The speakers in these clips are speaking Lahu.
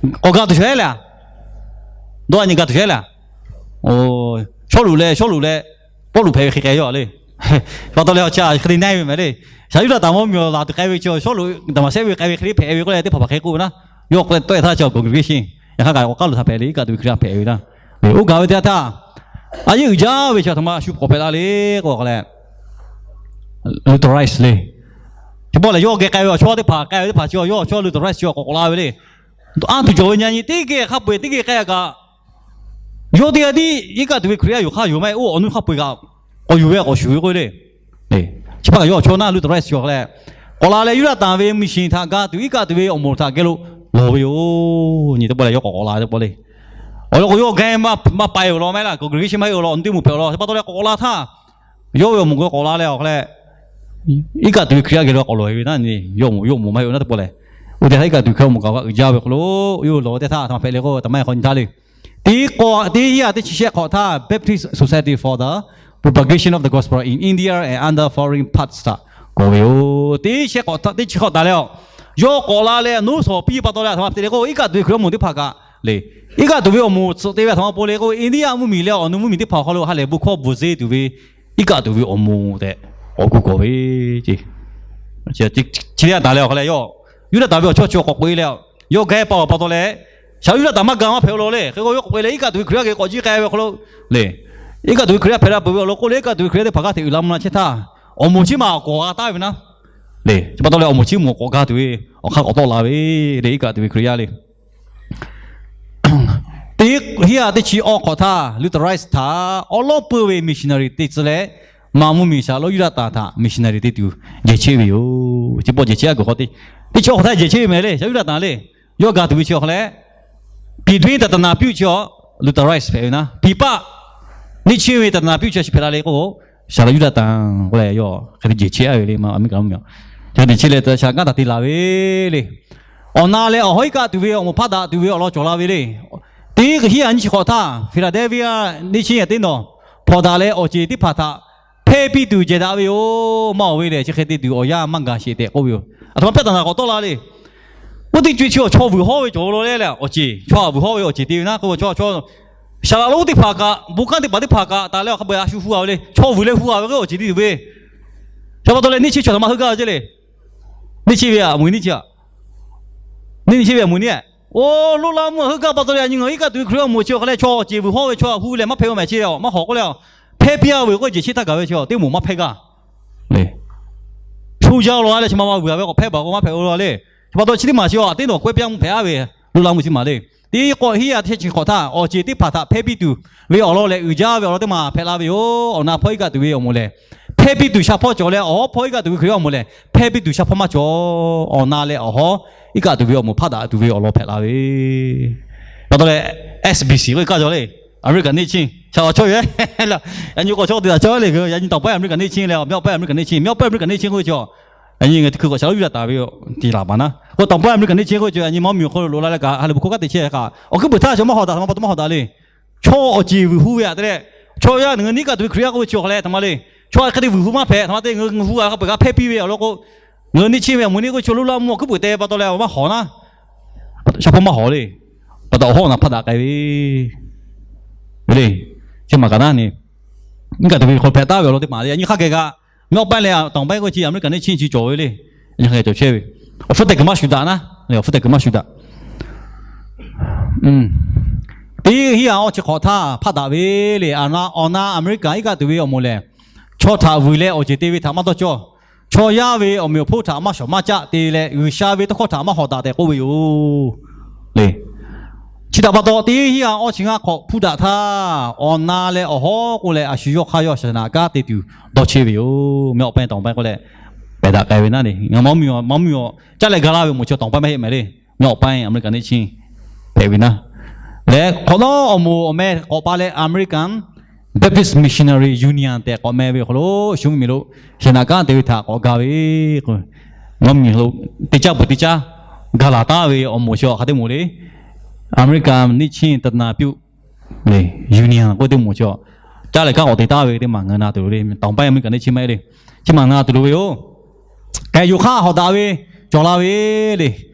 K'awꞈ ga tuˬ shawˍ-eˬ le. Dawˇ a nyi ga tuˬ shawˍ-eˬ le. Shawˉluꞈ leh, Shawˉluꞈ leh Pawˇluꞈ hpehꞈ ve hk'e k'ai yaw le. Pa taw leh awˬ chi hk'e te na-e ve mehˍ le. Shaˍ Yuˇdaꞈ taˍ mawˇ miˬ awˬ laˬ tuˬ k'ai ve chi Shawˉluꞈ Daˍmaˍsehˆ ve k'ai ve hk'e le hpehꞈ ve k'oˆ leh teˇ hpaˍ hpaˍ hk'e k'oˆ ve naˉ. Yawˇ k'awꞈ tawˆ e htaˇ chi congregation yaꞈ hk'aˇ kaꞈ k'awꞈ k'aˉ lo htaꞈ hpehꞈ le, iˉ kaˆ tuˬ ve Hkriꞈ yaˇ hpehꞈ ve naˉ. Oˇ gaˬ ve teˇ yanˇ htaˇ, a yeˇ uiˍ jaˇ ve chi a htoꞈ ma shu k'awꞈ hpehꞈ la le k'o k'o leh, Lutherans le. Chi bawˆ lehˬ yawˇ geh k'ai ve awˬ chawˇ teˇ hpaˍ, k'ai ve teˇ hpaˍ chi yawˇ awˬ chawˇ Lutherans chi k'awꞈ k'awꞈ la ve le. Anˇ tuˬ cawˬ ve nyi nyi teˇ geh hk'a peu-eˬ teˇ geh k'ai a kaꞈ, yawˇ teˇ g'aˇ tiˉ iˉ kaˆ tuˬ ve Hkriꞈ yaˇ yoˬ hk'aˇ yoˬ maˇ heˆ, oˇ awˬ nuˇ hk'a peu-eˬ kaꞈ k'awꞈ yuˬ ve k'awꞈ shuˍ ve k'oˆ ve le. Chi pa kaꞈ yawˇ awˬ chawˇ naˉ Lutherans chi awˬ hk'e leh, k'awꞈ la leh Yuˇdaꞈ tanˍ ve mission htaꞈ ga tuˬ iˉ kaˆ tuˬ ve awˬ moˍ htaꞈ geh lo lawˬ ve yoˬ. Nyi teˇ pawˆ leh yawˇ k'awꞈ k'awꞈ la teˇ pawˆ le. Awˬ lawn k'o yawˇ gaˇ maˇ pa e awˬ lawn maˇ heˆ laˇ, congregation maˇ heˆ awˬ lawn, awˬ nuˇ teˇ moˍ hpehꞈ awˬ lawn, chi pa taw leh k'awꞈ k'awꞈ la htaˇ, yawˇ ve awˬ moˍ k'awꞈ k'awꞈ la leh awˬ hk'e leh, iˉ kaˆ tuˬ ve Hkriꞈ yaˇ geh lo k'awꞈ lawˬ e ve naˉ nyi, yawˇ awˬ moˍ, yawˇ awˬ moˍ maˇ heˆ oˬ naˉ teˇ pawˆ leh. Oˇ teˇ htaˇ iˉ kaˆ tuˬ Hkriꞈ yaˇ awˬ moˍ kaꞈ uiˍ jaˇ ve hk'aw lo, yawˇ lawˬ ve teˇ htaˇ a htoꞈ ma hpehꞈ le k'o, a htoꞈ ma hk'aw nyi htaˇ le. Teˇ k'awꞈ teˇ yaˇ teˇ chi shehˆ hk'awꞈ htaˇ Baptist Society for the Propagation of the Gospel in India and Other Foreign Parts htaꞈ k'oˆ ve yoˬ. Teˇ shehˆ hk'awꞈ htaˇ teˇ chi hk'awꞈ taˍ leh a, yawˇ k'awꞈ la leh a nuˉ shawˍ piˇ pa taw leh a htoꞈ ma hpehꞈ le k'o, iˉ kaˆ tuˬ ve Hkriꞈ yaˇ awˬ moˍ teˇ hpaˍ kaꞈ le, iˉ kaˆ tuˬ ve awˬ moˍ tcuhꞈ te ve a htoꞈ ma pa le k'o, India mvuhˇmiˬ leh awˬ nu mvuhˇmiˬ teˇ hpaˍ awˬ hk'aw lo ha lehˬ bon hkawˇ bvuhˬ zeˇ tuˬ ve iˉ kaˆ tuˬ ve awˬ moˍ tehꞈ k'awꞈ gu kawˬ ve ce. Chi teˇ yanˇ taˍ leh awˬ hk'aw leh yawˇ Yuˇdaꞈ taˍ ve awˬ chawˇ chi k'awꞈ k'oꞈ e leh, yawˇ geh pa awˬ pa taw leh, shaˍ Yuˇdaꞈ taˍ maˇ ga maˇ hpehꞈ awˬ lawn le. Hk'e k'o yawˇ k'awꞈ k'oꞈ e leh iˉ kaˆ tuˬ ve Hkriꞈ yaˇ geh k'awꞈ jiˇ k'ai ve hk'aw lo le, iˉ kaˆ tuˬ ve Hkriꞈ yaˇ hpehꞈ la peuˬ ve awˬ lawn k'oˆ leh iˉ kaˆ tuˬ ve Hkriꞈ yaˇ teˇ hpaˍ g'aˇ hteꞈ uiˍ la mvuh la chehˇ htaˇ, awˬ moˍ chi maˬ k'awꞈ g'a taˉ ve naˉ le. Chi pa taw leh awˬ moˍ chi maˬ k'awꞈ ga tuˬ ve awˬ hk'aˇ k'awꞈ tawˆ la ve le, iˉ kaˆ tuˬ ve Hkriꞈ yaˇ le. Teˇ hiˉ a teˇ chi awˇ hk'awꞈ htaˇ Lutherans htaꞈ awˉ lawˉ peuˇ ve missionary te tcuh leh, maꞈ mvuhˇmiˬ shaˍ lawˇ Yuˇdaꞈ tanˍ htaꞈ missionary te tuˬ jehˬ chehˇ ve yoˬ. Chi bawˆ jehˬ chehˇ a kuiˬ hk'aw teˇ chi awˇ hk'awꞈ htaˇ jehˬ chehˇ ve mehˍ le, shaˍ Yuˇdaꞈ tanˍ le. Yawˇ ga tuˬ ve chi awˬ hk'aw leh, ပြည်တွင်းသာသနာပြု chi a Lutherans hpehꞈ ve naˉ, ပြည်ပ neˇ chiˇ ve သာသနာပြု chi a chi hpehꞈ la le k'o, shaˍ lawˇ Yuˇdaꞈ tanˍ k'oˆ leh yawˇ hk'e te jehˬ chehˇ a ve le, maˇ America mvuhˇmiˬ a, hk'e te chehˇ leh shaˍ kanˉ taˍ te laˬ ve le. Awˬ na leh awˬ hawˉ iˉ kaˆ tuˬ ve awˬ moˍ hpaˇ daꞈ tuˬ ve awˬ lawn cawˬ la ve le. Teˇ hiˉ a nyiˇ chi hk'awꞈ htaˇ Philadelphia neˇ chiˇ a teˇ nawˬ hpawnˬ daꞈ leh awˬ ceˬ teˇ hpaˍ htaꞈ hpehˇ piˇ tuˬ jehˬ daꞈ ve yoˬ. Maˇ awˬ ve lehˬ chi hk'e te tuˬ awˬ yanˇ maˇ gaˬ sheˍ tehꞈ k'oˆ ve yoˬ. A htoꞈ ma pehˇ taˍ naˍ k'awꞈ tawˆ la le. Oˇ teˇ co-e chi awˬ chaw vuiˬ hawˉ ve cawˬ lo le le, awˬ ceˬ chaw a vuiˬ hawˉ ve awˬ ceˬ te ve naˉ k'o, chaw, chaw, shaˍ laꞈ lonˉ teˇ hpaˍ kaꞈ bon kanˉ teˇ hpaˍ teˇ hpaˍ kaꞈ taˍ leh awˬ hk'a peu-eˬ a shu hu a ve le. Chaw vuiˬ leh hu a ve k'o awˬ ceˬ te tuˬ ve. Chi pa taw leh neˇ chiˇ chi a htoꞈ ma heuˆ gaˇ ve ceˇ le. Neˇ chiˇ ve a mui neˇ chi a, neˇ neˇ chiˇ ve a mui neˇ, oˇ loˇ laˇ mvuhˇ a heuˆ gaˇ pa taw leh a nyi ngaˬ iˉ kaˆ tuˬ ve Hkriꞈ yaˇ awˬ moˍ chi awˬ hk'aw leh chaw awˬ ceˬ vuiˬ hawˉ ve chaw a hu leh maˇ hpehꞈ ve mehˍ chi maˇ hawˍ k'oˆ leh, hpehˇ piˇ a ve k'o jehˬ chehˇ htaˇ gaˬ ve chi teˇ moˍ maˇ hpehˇ gaˇ le. Shu jaˇ law a leh chi ma ma vuiˬ a ve k'awꞈ hpehˇ baˬ k'o maˇ hpehꞈ lo la le. Chi pa taw chi teˇ maˬ chi a teˇ nawˬ k'awehˇ piˇ a mvuhˇ hpehꞈ a ve loˇ laˇ mvuhˇ chi maˬ le. Teˇ k'awꞈ hiˉ a teˇ chi hk'awꞈ htaˇ awˬ ceˬ teˇ hpaˍ htaꞈ hpehˇ piˇ tuˬ ve awˬ lawn lehˬ uiˍ jaˇ ve awˬ lawn teˇ maˬ hpehꞈ la ve yoˬ. Awˬ na hpawˇ iˉ kaˆ tuˬ ve awˬ moˍ lehˬ hpehˇ piˇ tuˬ sha hpawˇ cawˬ leh, awˬ hawˉ hpawˇ iˉ kaˆ tuˬ ve Hkriꞈ yaˇ awˬ moˍ lehˬ hpehˇ piˇ tuˬ sha hpawˇ maˇ cawˬ. Awˬ na leh awˬ hawˉ iˉ kaˆ tuˬ ve awˬ moˍ hpaˇ daꞈ tuˬ ve awˬ lawn hpehꞈ la ve pa taw leh, S B C k'oˆ ve kaˇ jaw le, America neˇ chiˇ, shaˍ laꞈ chaw yoˬ. Yaꞈ nyi k'awꞈ chaw te taꞈ cawˇ le, yaꞈ nyi တောင်ပိုင်း America neˇ chiˇ leh မြောက်ပိုင်း America neˇ chiˇ, မြောက်ပိုင်း America neˇ chiˇ k'oˆ ve chi, yaꞈ nyi ngaˬ hui teˇ hkui k'awꞈ shaˍ laꞈ lonˉ Yuˇdaꞈ taˍ ve te laˬ baˬ naˉ k'o, တောင်ပိုင်း America neˇ chiˇ k'oˆ ve chi yaꞈ nyi mvuhˇmiˬ awˬ hk'aw lo loꞈ la leh kaꞈ ha lehˬ bon hkawˇ kaꞈ te chehˇ kaꞈ, awˬ hkuiˉ puiˍ htaˇ chi maˇ hawˍ daꞈ, a htoꞈ ma pa taw maˇ hawˍ daꞈ le. Chaw awˬ ceˬ vuiˬ hu ve a te leh, chaw yaˇ ngaˬ hui iˉ kaˆ tuˬ ve Hkriꞈ yaˇ k'oˆ ve chi awˬ hk'aw leh a htoꞈ ma le. Chaw hk'e te vuiˬ hu maˇ hpehꞈ, a htoꞈ ma te ngaˬ hui hu a hk'a peu-eˬ g'a hpehˇ piˇ ve awˬ lawn k'o, ngaˬ hui neˇ chiˇ ve a mui neˇ k'oˆ ve chi loˇ laˇ mvuhˇ awˬ hkuiˉ puiˍ te pa taw leh maˇ hawˍ naˉ, sha hpawˇ maˇ hawˍ le. Pa taw awˬ hawˉ awˬ na hpaˇ daꞈ k'ai ve le. Chi maˬ kaꞈ naˉ ne, iˉ kaˆ tuˬ ve hk'aw hpehꞈ taˍ ve awˬ lawn teˇ maˬ le. Yaꞈ nyi hk'a geh kaꞈ မြောက်ပိုင်း leh တောင်ပိုင်း k'oˆ ve chi America neˇ chiˇ chi cawˬ ve le. Yaꞈ nyi hk'a geh cawˬ chehˇ ve, awˬ hpfuhˇ tehꞈ kuiˬ maˇ shuˍ daꞈ naˉ, awˬ hpfuhˇ tehꞈ kuiˬ maˇ shuˍ daꞈ. Teˇ hiˉ a awˇ chi hk'awꞈ htaˇ hpaˇ daꞈ ve le. Awˬ na America iˉ kaˆ tuˬ ve awˬ moˍ lehˬ, chaw htaꞈ vuiˬ leh awˬ ceˬ te ve htaꞈ maˇ dawˇ cawˇ. Chaw yaˇ ve awˬ meꞈ awˬ hponˇ htaꞈ maˇ shawˍ maˇ caˆ te leh G'uiˬsha ve tawˇ hkawˇ htaꞈ maˇ hawˍ daꞈ tehꞈ k'oˆ ve yoˬ le. Chi htaꞈ pa taw teˇ hiˉ a awˇ chi ngaˇ hk'awꞈ hpuˇ daꞈ htaˇ, awˬ na leh awˬ hawˉ k'oˆ leh a shu yawˇ hk'aˇ yawˇ shaˍ naꞈ kanˉ te tuˬ dawˇ chehˇ ve yoˬ. မြောက်ပိုင်း တောင်ပိုင်း k'oˆ leh pehˬ daꞈ k'ai ve naˉ le. Ngaˬ mvuhˇmiˬ awˬ, mvuhˇmiˬ awˬ caˇ leh ga laˇ ve awˬ moˍ chi တောင်ပိုင်း maˇ heˆ mehˍ le. မြောက်ပိုင်း America neˇ chiˇ hpehꞈ ve naˉ. Leh hk'awꞈ nawˉ awˬ moˍ awˬ meh k'awꞈ pa leh American Baptist Missionary Union tehꞈ k'awꞈ meh ve awˬ hk'aw lo shu mvuhˇmiˬ lo shaˍ naꞈ kanˉ te ve htaꞈ k'awꞈ ga ve, ngaˬ mvuhˇmiˬ lo teˇ caˉ peuˬ teˇ caˉ ga laˬ taˉ ve awˬ moˍ chi awˬ hk'aˬ teˇ moˍ le. American neˇ chiˇ သာသနာပြု union k'oˆ teˇ moˍ chi, caˇ leh kanˉ k'awꞈ te taˍ ve teˇ maˬ ngaˬ hui na tuˬ loˍ le. တောင်ပိုင်း America neˇ chiˇ maˇ heˆ le. Chi maˬ ngaˬ hui na tuˬ loˍ ve yoˬ. K'ai yoˬ hk'aˇ hawˍ daꞈ ve cawˬ la ve le.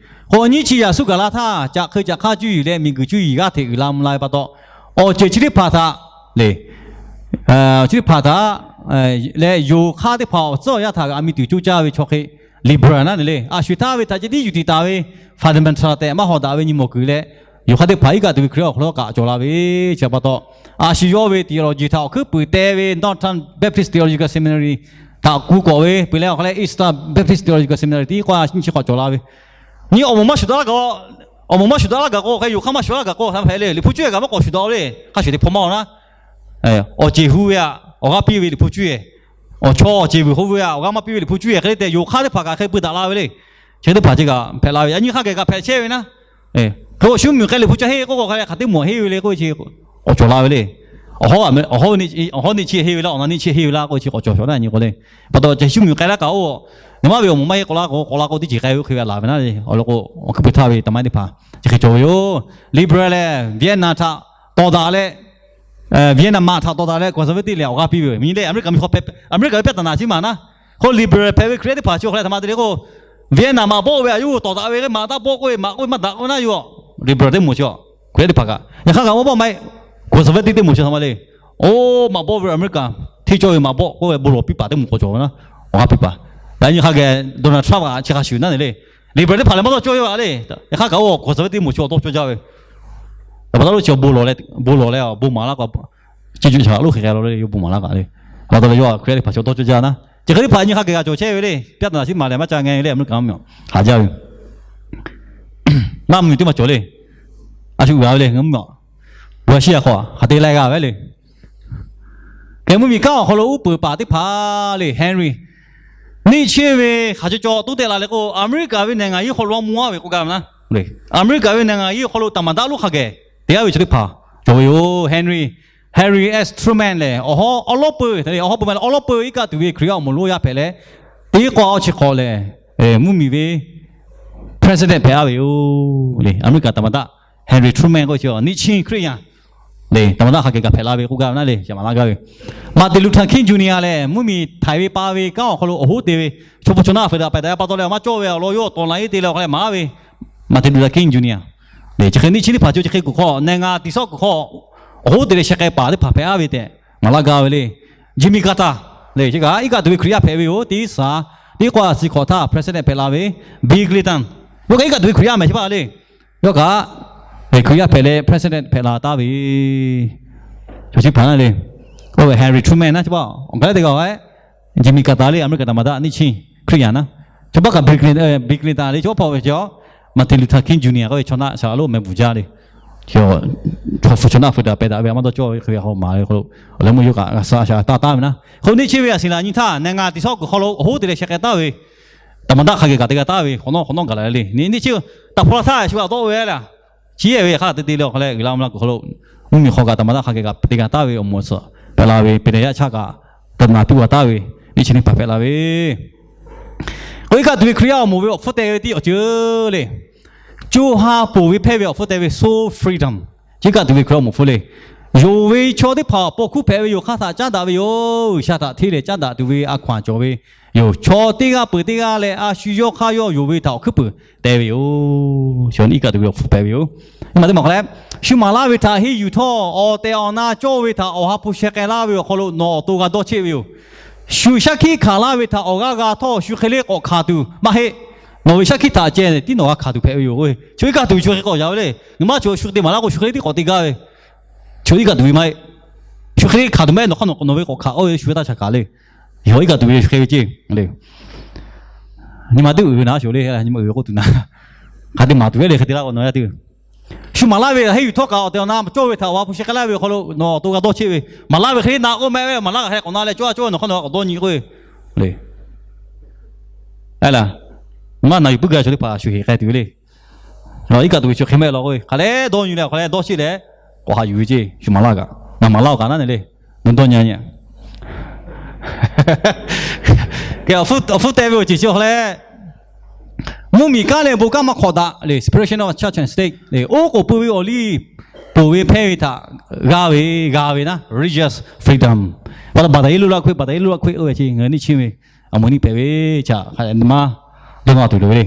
K'o nyiˇ chi yaꞈ suhˉ gaˬ la htaˇ, caꞈ hk'eu caꞈ hk'aˇ cuˇ yiˍ leh miˬguiˬ cuˇ yiˍ g'aˇ hteꞈ uiˍ la mvuh la ve pa taw, awˬ ceuˬ chi teˇ hpaˍ htaꞈ le, chi teˇ hpaˍ htaꞈ leh yonˍ hk'aˇ teˇ hpaˍ awˬ tcuhˉ awˬ yaˇ htaꞈ g'a mi tuˬ coˇ caˇ ve chaw hk'e, liberal naˉ ne le, a shu htaˇ ve htaꞈ ceh tiˉ yuˬ tiˍ taˍ ve, fundamental tehꞈ maˇ hawˍ daꞈ ve nyi mawˬ kuiˬ leh, yonˍ hk'aˇ teˇ hpaˍ iˉ kaˆ tuˬ ve Hkriꞈ yaˇ awˬ hk'aw lo kaꞈ cawˬ la ve chi pa taw, a shu yawˇ ve theology htaꞈ awˬ hkuiˉ puiˍ te ve Northern Baptist Theological Seminary htaꞈ ku k'awꞈ ve peuˬ leh, awˬ hk'aˇ leh Eastern Baptist Theological Seminary tiˉ k'o a nyi chi hk'awꞈ cawˬ la ve, nyi awˬ moˍ maˇ shuˍ daꞈ laˇ gaˬ, awˬ moˍ maˇ shuˍ daꞈ laˇ gaˬ k'o, hk'e yonˍ hk'aˇ maˇ shuˍ laˇ gaˬ k'o, htaꞈ hpehꞈ le, Liꞈ hpu cuˇ e kaꞈ maˇ k'awꞈ shuˍ daꞈ le, hk'a shuˍ te hpaw maˇ-oˬ naˉ, awˬ ceˬ hu ve aꞈ awˬ g'aˇ piˇ ve Liꞈ hpu cuˇ e, awˬ chaw awˬ ceˬ vuiˬ hk'oˆ ve aꞈ awˬ g'aˇ maˇ piˇ ve Liꞈ hpu cuˇ e hk'e le tehꞈ, yonˍ hk'aˇ teˇ hpaˍ kaꞈ hk'e peu daꞈ la ve le. Chi teˇ hpaˍ chi kaꞈ hpehꞈ la ve, a nyi hk'a geh kaꞈ hpehꞈ chehˇ ve naˉ. Hk'e k'o shu miˬ k'ai Liꞈ hpu cuˇ heˆ k'oˆ k'o, hk'a leh hk'aˬ teˇ moˍ heˆ ve le k'oˆ ve chi k'awꞈ cawˬ la ve le. Awˬ hawˉ neˇ chi heˆ ve laˇ, awˬ na neˇ chi heˆ ve laˇ k'oˆ ve chi k'awꞈ cawˬ shawˍ naˉ nyi k'o le. Pa taw ceh shu miˬ k'ai laˇ kaꞈ oˇ, neˇ maˇ ve awˬ moˍ maˇ heˆ k'awꞈ la k'o, k'awꞈ la k'o teˇ ceuˬ k'ai ve oˇ hk'e ve laˬ ve naˉ le. Awˬ lawn k'o, awˬ hkuiˉ puiˍ htaˇ ve taˍ maˇ teˇ hpaˍ chi hk'e cawˬ ve yoˬ. Liberal leh Vietnam htaꞈ tawˍ daꞈ leh, Vietnam maꞈ htaꞈ tawˍ daꞈ leh conservative lehˬ awˬ g'aˇ piˇ ve yoˬ. Miˬ nyi le, Aˍmeˍriˆkaꞈ miˬ hk'aw, Aˍmeˍriˆkaꞈ ve ပြဿနာ chi maˬ naˉ. K'o liberal hpehꞈ ve Hkriꞈ yaˇ teˇ hpaˍ chi awˬ hk'a leh htaꞈ ma te le k'o, Vietnam maꞈ bawˆ ve aꞈ yawˇ hui tawˍ daꞈ ve, maꞈ taˇ bawˆ k'oˆ ve, maꞈ k'oˆ ve maˇ daꞈ k'oˆ ve naˉ yoˬ. Liberal teˇ moˍ chi Hkriꞈ yaˇ teˇ hpaˍ kaꞈ yaꞈ hk'aˇ kaꞈ maˇ bawˆ maˇ heˆ, conservative teˇ moˍ chi htaꞈ ma le. Oˇ maꞈ bawˆ ve Aˍmeˍriˆkaꞈ hteˇ cawˇ ve maꞈ bawˆ k'oˆ ve bon lawˬ piˇ paˍ teˇ moˍ k'awꞈ cawˬ ve naˉ, awˬ g'aˇ piˇ paˍ. Yaꞈ nyi hk'a geh Donald Trump kaꞈ chi hk'a shuˍ naˉ ne le. Liberal teˇ hpaˍ lehˬ maˇ dawˇ cawˇ ve aꞈ le. Yaꞈ hk'aˇ kaꞈ oˇ conservative teˇ moˍ chi awˬ dawˇ cawˇ jaˇ ve. Yaꞈ pa taw lo chi bon lawˬ leh, bon lawˬ leh a bon maˍ laˇ k'o, chi cuˇ chaꞈ lo hk'e k'ai la le, yawˇ bon maˍ laˇ kaꞈ le. Yaꞈ pa taw leh yawˇ Hkriꞈ yaˇ teˇ hpaˍ chi awˬ dawˇ cawˇ jaˇ naˉ. Chi hk'e teˇ hpaˍ nyi hk'a geh g'a cawˬ chehˇ ve le. ပြဿနာ chi maˬ lehˬ maˇ ca ngeh le, Aˍmeˍriˆkaꞈ mvuhˇ miˬ haˍ jaˇ ve. Maˇ mvuhˇ miˬ teˇ maˬ cawˬ le. A shu uiˍ a ve le, mvuhˇ miˬ Russia hk'aw hk'aˬ te leh g'a ve le. Hk'e mvuhˇ miˬ kanˉ awˬ hk'aw lo uˉ peunˍ paˍ teˇ hpaˍ le, Henry neˇ chiˇ ve hk'aˬ cawˬ cawˬ toˉ tehꞈ la leh k'o, Aˍmeˍriˆkaꞈ ve နိုင်ငံရေး hk'aw lo a mvuh a ve k'oˆ gaˇ ve naˉ. Aˍmeˍriˆkaꞈ ve နိုင်ငံရေး hk'aw lo သမ္မတ lonˉ hk'a geh te a ve chi teˇ hpaˍ cawˬ ve yoˬ. Henry, Henry S Truman lehˬ, awˬ hawˉ awˉ lawˉ peuˬ, awˬ hawˉ peuˬ ma le awˉ lawˉ peuˬ iˉ kaˆ tuˬ ve Hkriꞈ yaˇ awˬ moˍ lonˉ yaˇ hpehꞈ leh, teˇ k'awˇ chi hk'awꞈ lehˬ, mvuhˇ miˬ ve president hpehꞈ a ve yoˬ le. Aˍmeˍriˆkaꞈ သမ္မတ Henry Truman k'oˆ ve chi neˇ chiˇ Hkriꞈ yaˇ သမ္မတ hk'a geh kaꞈ hpehꞈ la ve k'oˆ gaˇ ve naˉ le, yaꞈ maˍ laˇ gaˇ ve. Martin Luther King Junior lehˬ, mvuhˇ miˬ htaiˍ ve pa ve kanˉ awˬ hk'aw lo awˬ hoˉ te ve, chaw hpu chaw naˆ fuiˍ daꞈ pehˬ daꞈ pa taw leh a maˇ cawˇ ve awˬ lawn yawˇ tawˍ laꞈ e te leh awˬ hk'a leh maˍ a ve Martin Luther King Junior le. Chi hk'e neˇ chiˇ teˇ hpaˍ chi chi hk'e kuˬ hk'aw, နိုင်ငံတော် tawˇ hk'aw awˬ hoˉ te leh sheh k'ai paˍ teˇ hpaˍ hpehꞈ a ve tehꞈ maˍ laˇ gaˇ ve le. Jimmy Carter le, chi kaꞈ iˉ kaˆ tuˬ ve Hkriꞈ yaˇ hpehꞈ ve yoˬ. Teˇ shiˍ teˇ k'awˇ a shiˍ hk'awꞈ htaˇ president hpehꞈ la ve. Bill Clinton, yawˇ kaꞈ iˉ kaˆ tuˬ ve Hkriꞈ yaˇ mehˍ chi pa le. Yawˇ kaꞈ Hkriꞈ yaˇ hpehꞈ leh president hpehꞈ la taˍ ve chaw chi hpaˍ naˉ le. Oˇ ve Harry Truman naˉ chi pa awˬ gaˬ le teˇ g'aˇ, Jimmy Carter le, Aˍmeˍriˆkaꞈ သမ္မတ neˇ chiˇ Hkriꞈ yaˇ naˉ. Chaw baˆ kaꞈ Bill Clinton, Bill Clinton le, chaw hpawˇ ve cawˬ Martin Luther King Junior k'oˆ ve chaw naˆ shaˍ lo meh bvuhˬ jaˇ le. Chaw hpu chaw naˆ fuiˍ daꞈ pehˬ daꞈ ve a maˇ dawˇ cawˇ ve hk'e ve a hawˍ maˍ ve k'o, awˬ leh meuˇ yawˇ kaꞈ g'a shaˍ shaˍ taˇ taˍ ve naˉ. Hk'e neˇ chiˇ ve a shiˍ laꞈ nyi htaˇ နိုင်ငံတော် tawˇ hk'aw hk'aw lo awˬ hoˉ te leh sheh k'ai taˍ ve သမ္မတ hk'a geh kaꞈ te g'a taˍ ve hk'awꞈ nawˉ hk'awꞈ nawˉ gaˬ la le. Neˇ neˇ chiˇ taˍ hpu la htaˇ shu a dawˆ ve a laˬ. Chi e ve hk'a te te le awˬ hk'a leh uiˍ la mvuh la kuˬ hk'aw lo mvuhˇ miˬ hk'aw kaꞈ သမ္မတ hk'a geh kaꞈ te g'a taˍ ve awˬ moˍ suhˍ hpehꞈ la ve, peˬ leh yaˇ chaˇ kaꞈ သမ္မတ piˇ g'a taˍ ve neˇ chiˇ teˇ hpaˍ hpehꞈ la ve. K'o iˉ kaˆ tuˬ ve Hkriꞈ yaˇ awˬ moˍ ve awˬ hpfuhˇ teh ve teˇ awˬ ceuˬ le, co ha ponˬ ve hpehˇ ve awˬ hpfuhˇ teh ve soul freedom. Chi iˉ kaˆ tuˬ ve Hkriꞈ yaˇ awˬ moˍ hpfuhˇ le. Yonˍ ve chaw teˇ hpaˍ paw hkuˇ hpehꞈ ve yoˬ hk'aˇ htaꞈ caˉ daꞈ ve yoˬ. G'uiˬsha htaꞈ hteˇ leh caˉ daꞈ tuˬ ve a hkaw-anˬ cawˬ ve yoˬ. Chaw teˇ g'aˇ peuˬ teˇ g'aˇ leh a shu yawˇ hk'aˇ yawˇ yonˍ ve htaꞈ awˬ hkuiˉ puiˍ teh ve yoˬ. Chaw iˉ kaˆ tuˬ ve awˬ hpfuhˇ hpehꞈ ve yoˬ. Maˇ teˇ maˬ k'o leh, shu maˍ laˇ ve htaꞈ henˇ yuˬ htawˇ, awˬ tehˬ awˬ na cawˇ ve htaꞈ awˬ ha hpu sheh k'ai laˇ ve awˬ hk'aw lo nawˬ awˬ to g'a dawˇ cheˆ ve yoˬ. Shu shaˉ hkiˆ hkanˍ laˇ ve htaꞈ awˬ g'aˇ g'a htawˇ, shu hk'e le k'awꞈ hkanˍ tuˬ maˇ heˆ. Nawˬ ve shaˉ hkiˆ htaꞈ ceh tiˉ nawˬ g'a hkanˍ tuˬ hpehꞈ ve yoˬ. Chaw iˉ kaˆ tuˬ ve shu hk'e k'awꞈ yaꞈ ve le. Nyi ma chaw shu hk'e te maˍ laˇ k'o, shu hk'e le tiˉ k'awꞈ te gaˇ ve. Chaw iˉ kaˆ tuˬ ve maˇ heˆ. Shu hk'e le hkanˍ tuˬ maˇ heˆ, nawˬ hk'aˇ nawˬ ve k'awꞈ hkanˍ k'oˆ ve shu ve taˇ shaˍ kaꞈ le. Yawˇ iˉ kaˆ tuˬ ve shu hk'e ve ceˇ le. Nyi ma teˇ uiˍ ve naˉ shoˍ le, nyi ma uiˍ ve k'oˆ tuˬ naˉ. Hk'a te maˍ tuˬ ve le, hk'e te laˇ k'o nawˬ yaˇ teˇ Shu maˍ laˇ ve htaꞈ henˇ yuˬ htawˇ kaꞈ awˬ tehˬ awˬ na cawˇ ve htaꞈ awˬ ha hpu sheh k'ai laˇ ve awˬ hk'aw lo nawˬ awˬ to g'a dawˇ cheˆ ve, maˍ laˇ ve hk'e le na k'oˆ meh ve, maˍ laˇ kaꞈ hk'e k'awꞈ na leh cawˇ a cawˇ ve nawˬ hk'aˇ nawˬ k'awꞈ dawˇ nyi k'oˆ ve le. Aˬ laˬ, maˇ na yuˬ puiˉ gaˇ chaw teˇ hpaˍ shu heˍ k'ai tuˬ ve le. Iˉ kaˆ tuˬ ve shu hk'e meh law k'oˆ ve, hk'a leh dawˇ nyi leh awˬ hk'a leh dawˇ cheˆ leh k'awꞈ haꞈ yuˬ ve ceˇ. Shu maˍ laˇ kaꞈ, ngaˬ maˍ laˇ-oˬ kaꞈ naˉ ne le, nawˬ dawˇ nyi nyi. Kehˬ awˬ hpfuhˇ teh ve awˬ ceuˬ chi awˬ hk'a leh, mvuhˇ miˬ kanˉ leh bon kanˉ maˇ hk'awꞈ daꞈ le, separation of church and state le, oˉ k'oˍ pui ve awˬ liˇ ponˬ ve hpehˇ ve htaꞈ g'a ve, g'a ve naˉ religious freedom. Pa taw ဘာသာရေးလွတ်လပ်ခွင့်, ဘာသာရေးလွတ်လပ်ခွင့် oˇ ve chi ngaˬ hui neˇ chiˇ ve awˬ moˍ neˇ hpehꞈ ve htaꞈ hk'a dehꞈ maˇ dawˇ nawˇ tuˬ loˍ ve le.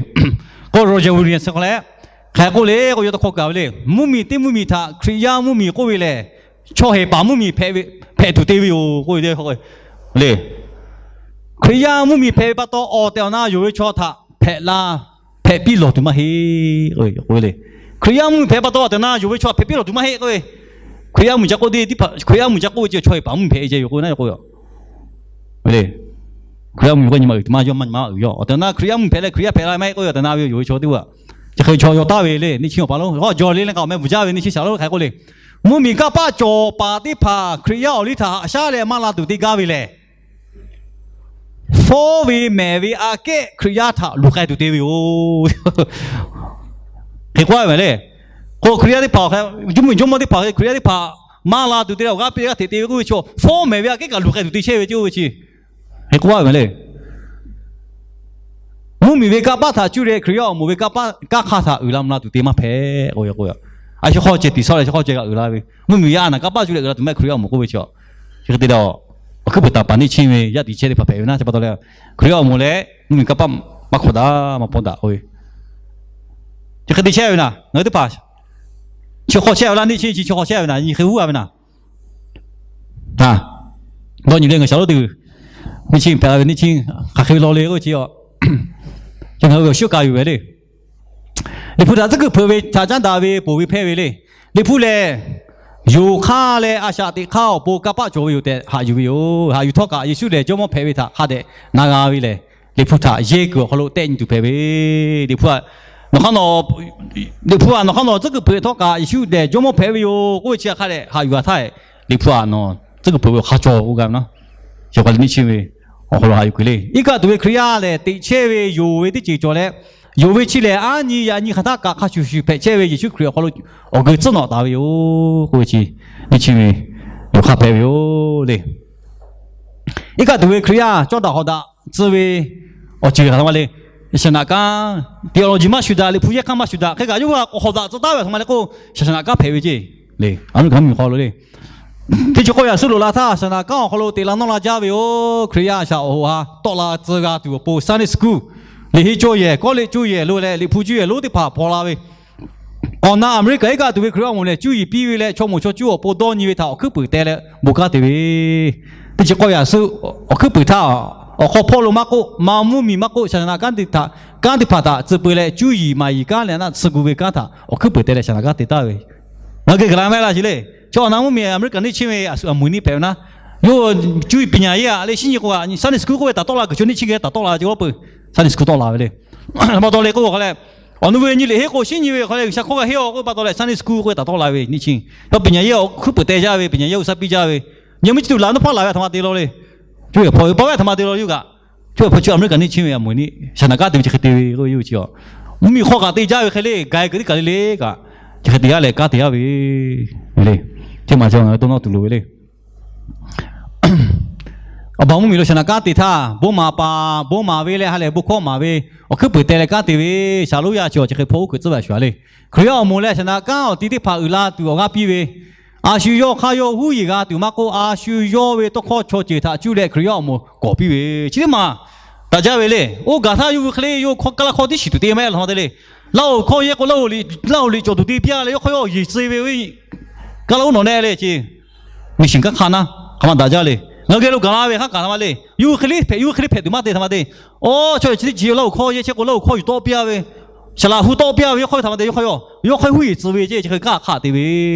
k'o Roger Williams k'o leh, hk'e k'oˆ le k'o, yawˇ tawˇ hkawˇ kaꞈ ve le, mvuhˇmiˬ teˇ mvuhˇmiˬ htaꞈ Hkriꞈ yaˇ mvuhˇmiˬ k'oˆ ve lehˬ, chaw hehˍ paˍ mvuhˇmiˬ hpehꞈ tuˬ te ve yoˬ k'oˆ ve le. Hkriꞈ yaˇ mvuhˇmiˬ hpehꞈ ve pa taw, awˬ tehˬ awˬ na yonˍ ve chaw htaꞈ hpehꞈ la hpehꞈ piˇ lawˬ tuˬ maˇ heˆ k'oˆ ve le. Hkriꞈ yaˇ mvuhˇmiˬ hpehꞈ pa taw, awˬ tehˬ awˬ na yonˍ ve chaw hpehꞈ piˇ lawˬ tuˬ maˇ heˆ k'oˆ ve. Hkriꞈ yaˇ mvuhˇmiˬ ca k'oˆ teˇ hpaˍ, Hkriꞈ yaˇ mvuhˇmiˬ ca k'oˆ ve chi chaw hehˍ paˍ mvuhˇmiˬ hpehꞈ e ceh yoˬ k'o na k'o ve le. Hkriꞈ yaˇ mvuhˇmiˬ k'o nyi ma uiˍ tuˬ maˇ yawˇ maˇ nyi ma uiˍ yawˇ. Awˬ tehˬ awˬ na Hkriꞈ yaˇ mvuhˇmiˬ hpehꞈ leh Hkriꞈ yaˇ hpehꞈ la maˇ heˆ k'oˆ ve, awˬ tehˬ awˬ na ve yoˬ yonˍ ve chaw teˇ g'aˇ, chi hk'e chaw yaw taˍ ve le. Neˇ chiˇ awˬ pa lo, k'o jawˬ le le k'o awˬ meh bvuhˬ jaˇ ve neˇ chiˇ shaˍ lo hk'e k'oˆ le. Mvuhˇmiˬ kanˇ paˆ cawˬ paˍ teˇ hpaˍ Hkriꞈ yaˇ awˬ liˇ htaꞈ haꞈ shaˉ leh maˇ la tuˬ te gaˇ ve lehˬ, fawˉ ve mehˍ ve aꞈ kehˉ Hkriꞈ yaˇ htaꞈ luˬ k'ai tuˬ te ve yoˬ. Hk'e k'oˆ ve le. K'o Hkriꞈ yaˇ teˇ hpaˍ, Jawˇmawˇ Jawˇmawˇ teˇ hpaˍ, Hkriꞈ yaˇ teˇ hpaˍ maˇ la tuˬ te leh awˬ g'aˇ piˇ g'aˇ hteꞈ te ve k'oˆ ve chi, fawˉ mehˍ ve aꞈ kehˉ kaꞈ luˬ k'ai tuˬ te chehˇ ve ce oˇ ve chi. Hk'e k'oˆ ve le. Mvuhˇmiˬ ve kanˇ paˆ htaꞈ cuˇ leh Hkriꞈ yaˇ awˬ moˍ ve kanˇ paˆ, kanˇ hk'aˇ htaꞈ uiˍ la mvuh la tuˬ te maˇ hpehꞈ k'oˆ ve k'o, a shu hk'aw ceh tiꞈ shaw leh shu hk'aw ceh kaꞈ uiˍ la ve, mvuhˇmiˬ ve a naˍ kanˇ paˆ cuˇ leh uiˍ la tuˬ mehˆ Hkriꞈ yaˇ awˬ moˍ k'oˆ ve chi. Chi hk'e te leh, awˬ hkuiˉ puiˍ taˍ paˍ neˇ chiˇ ve yaˇ tiꞈ chehˇ teˇ hpaˍ hpehꞈ ve naˉ, chi pa taw leh Hkriꞈ yaˇ awˬ moˍ leh mvuhˇmiˬ kanˇ paˆ maˇ hk'awꞈ daꞈ k'oˆ ve. Chi hk'e te chehˇ ve naˍ, ngaˬ hui teˇ hpaˍ chi hk'aw chehˇ ve laˇ, neˇ chiˇ chi chi hk'aw chehˇ ve naˍ, nyi hk'e huˉ a ve naˍ. Dawˇ nyi le ngaˬ shaˍ lonˉ teˇ g'uiˬ, neˇ chiˇ hpehꞈ la ve neˇ chiˇ hk'aˬ hk'e ve law le k'oˆ ve chi, chi ngaˬ hui awˬ shuˉ ka yuˬ ve le. Liꞈ hpu htaꞈ tcuhˉ kuiˬ hpeuꞈ ve htaꞈ caˉ daꞈ ve ponˬ ve hpehˇ ve le. Liꞈ hpu lehˬ, yonˍ hk'aˇ leh a shaꞈ teꞈ hk'aˇ awˬ pon kanˇ paˆ cawˬ ve yoˬ tehꞈ haꞈ yuˬ ve yoˬ. Haꞈ yuˬ htawˇ kaꞈ Yeˍsuˆ lehˬ Jawˇmawˇ hpehꞈ ve htaꞈ hk'a dehꞈ na g'a ve lehˬ, Liꞈ hpu htaꞈ yehˇ kuiˬ awˬ hk'aw lo tehˆ nyi tuˬ hpehꞈ ve. Liꞈ hpu a, nawˬ hk'aˇ nawˬ tcuhˉ kuiˬ hpeuꞈ htawˇ kaꞈ Yeˍsuˆ lehˬ Jawˇmawˇ hpehꞈ ve yoˬ k'oˆ ve chi hk'a dehꞈ haꞈ yuˬ a htaˇ, Liꞈ hpu a nawˬ tcuhˉ kuiˬ hpeuꞈ ve awˬ hk'a cawˬ k'oˆ gaˇ ve naˉ, chi hk'a le neˇ chiˇ ve awˬ hk'aw lo haꞈ yuˬ kuiˬ le. Iˉ kaˆ tuˬ ve Hkriꞈ yaˇ lehˬ, teꞈ chehˇ ve yonˍ ve teˇ ceuˬ cawˬ leh, yonˍ ve chi lehˬ aˉ nyi yaꞈ nyi hk'aˬ htaˇ kaꞈ hk'a shuˍ shuˍ hpehꞈ chehˇ ve Yeˍsuˆ Hkriꞈ awˬ hk'aw lo awˬ geu tcuhˉ nawꞈ taˍ ve yoˬ k'oˆ ve chi, neˇ chiˇ ve yonˍ hk'aˇ hpehꞈ ve yoˬ le. Iˉ kaˆ tuˬ ve Hkriꞈ yaˇ cawˇ daꞈ hawˍ daꞈ tcuh ve awˬ ceuˬ hk'aˬ hk'e ma le. Shaˍ naꞈ kanˉ, theology maˇ shuˍ daꞈ, Liꞈ hpu yehˇ hk'aˇ maˇ shuˍ daꞈ, hk'e kaꞈ yawˇ hui k'awꞈ hawˍ daꞈ tcuh taˉ ve a htoꞈ ma le k'o, shaˍ shaˍ naꞈ kanˉ hpehꞈ ve ceˇ le. Aˍmeˍriˆkaˍ mvuhˇmiˬ hk'aw lo le, teˇ chi k'oˆ yaꞈ suhˉ loꞈ la htaˇ, shaˍ naꞈ kanˉ awˬ hk'aw lo teꞈ la nawˇ la jaˇ ve yoˬ. Hkriꞈ yaˇ shaꞈ awˬ hoꞈ ha tawˆ la tcuh g'a tuˬ awˬ pon Sunday school, liꞈ henˇ cawˇ yehˬ, kawˉ liꞈ cawˇ yehˬ lo leh Liꞈ hpu cawˇ yehˬ lonˉ teˇ hpaˍ hpaw la ve, awˬ na Aˍmeˍriˆkaˍ iˉ kaˆ tuˬ ve Hkriꞈ yaˇ awˬ moˍ lehˬ, cuˇ yiˍ piˇ ve leh chaw moˍ chaw cuˇ awˬ pon dawˇ nyi ve htaꞈ awˬ hkuiˉ puiˍ teh leh bon kanˉ te ve, teˇ chi k'awˇ yaꞈ suhˉ awˬ hkuiˉ puiˍ htaˇ, awˬ hk'aw hpawˇ lo maˇ k'oˆ, ma mvuhˇmiˬ maˇ k'oˆ, shaˍ shaˍ naꞈ kanˉ te htaꞈ, kanˉ teˇ hpaˍ htaꞈ tcuh peu leh cuˇ yiˍ maˍ yiˍ kanˉ leh naˆ tsuhˇ gu ve kanˉ htaꞈ awˬ hkuiˉ puiˍ teh leh shaˍ naꞈ kanˉ te taˍ ve, ngaˬ hui geh gaˬ la mehˆ laˇ sheˍ le. Chaw awˬ na mvuhˇmiˬ Aˍmeˍriˆkaˍ neˇ chiˇ ve a shu a mvuhˇ nyi hpehꞈ ve naˉ, yawˇ cuˇ yiˍ piˍ nyaˍ yeˇ a le shinˉ nyi k'o, Sunday school k'oˆ ve taˍ tawˆ la kuiˬ chaw neˇ chiˇ geh taˍ tawˆ la ve ce g'awˇ peuˬ, Sunday school tawˆ la ve le. A pa taw le k'oˆ hk'a leh, awˬ nu ve nyi liꞈ henˇ k'o shinˉ nyi ve hk'a leh G'uiˬsha hkawˇ g'a henˇ a k'oˆ ve pa taw leh Sunday school k'oˆ ve taꞈ tawˆ la ve neˇ chiˇ, yawˇ piˍ nyaˍ yeˇ awˬ hkuiˉ puiˍ teh jaˇ ve, piˍ nyaˍ yeˇ awˬ suhˉ piˇ jaˇ ve, nyi mvuhˇ chi tuˬ laˬ nawˉ hpaˇ laˬ ve a htoꞈ ma te law le. Cuˇ yiˍ hpaw ve pa ve a htoꞈ ma te law yawˇ kaꞈ, cuˇ yiˍ hpaw chi Aˍmeˍriˆkaˍ neˇ chiˇ ve a mvuhˇ nyi shaˍ naꞈ kanˉ te ve chi hk'e te ve k'oˆ ve yoˬ chi a, mvuhˇmiˬ hk'aw kaꞈ te jaˇ ve hk'e le, gaˬ kuiˬ teˇ kaˬ le le kaꞈ, chi hk'e te yaˇ leh kanˉ te yaˇ ve le. Teˇ maˬ chi ngaˬ hui dawˇ nawˇ tuˬ loˍ ve le. Awˬ baˬ mvuhˇmiˬ lo shaˍ naꞈ kanˉ te htaˇ, bon maˍ paˍ bon maˍ ve leh ha lehˬ bon hkawˇ maˍ ve, awˬ hkuiˉ puiˍ teh leh kanˉ te ve, shaˍ lonˉ yaˇ chi awˬ chi hk'e hpaw uˉ kuiˬ tcuhˉ ve a shuˍ a le. Hkriꞈ yaˇ awˬ moˍ leh shaˍ naꞈ kanˉ awˬ ti teˇ hpaˍ uiˍ la tuˬ awˬ g'aˇ piˇ ve, a shu yawˇ hk'aˇ yawˇ huˉ yeˬ g'a tuˬ maˇ k'oˆ, a shu yawˇ ve tawˇ hkawˇ chaw ceuˬ htaꞈ cuˇ leh Hkriꞈ yaˇ awˬ moˍ kawˍ piˇ ve chi teˇ maˬ daꞈ jaˇ ve le. Oˇ gaˬ htaˇ yawˇ hui hk'e le, yawˇ hui hk'aˇ kaˇ laˇ hkawˇ tiˉ shiˍ tuˬ te maˇ heˆ a htoꞈ ma te le. Laˇ hoꞈ hkawˇ yehˇ k'o, laˇ hoꞈ liꞈ cawˬ tuˬ te piˇ a leh yawˇ hk'aˇ yawˇ yeˬ tcuh ve, kaˇ laˇ oˉ nawˬ nehˆ le ce, mission kanˉ hk'a naˉ hk'aˬ ma daꞈ jaˇ le. Ngaˬ hui geh lo gaˬ la ve hk'aˇ kaꞈ a htoꞈ ma le. Yawˇ hui hk'e le hpehꞈ, yawˇ hui hk'e le hpehꞈ tuˬ maˇ te a htoꞈ ma te. Awˬ chaw yaꞈ chi teˇ chi laˇ hoꞈ hkawˇ yehˇ chehˇ k'o laˇ hoꞈ hkawˇ yuˬ tawˆ piˇ a ve, saˍ laꞈ hu tawˆ piˇ a ve, yawˇ hk'aˇ ve a htoꞈ ma te, yawˇ hk'aˇ yawˇ, yawˇ hk'aˇ huˉ yeˬ tcuh ve ce, chi hk'e kaˇ hk'aˆ te ve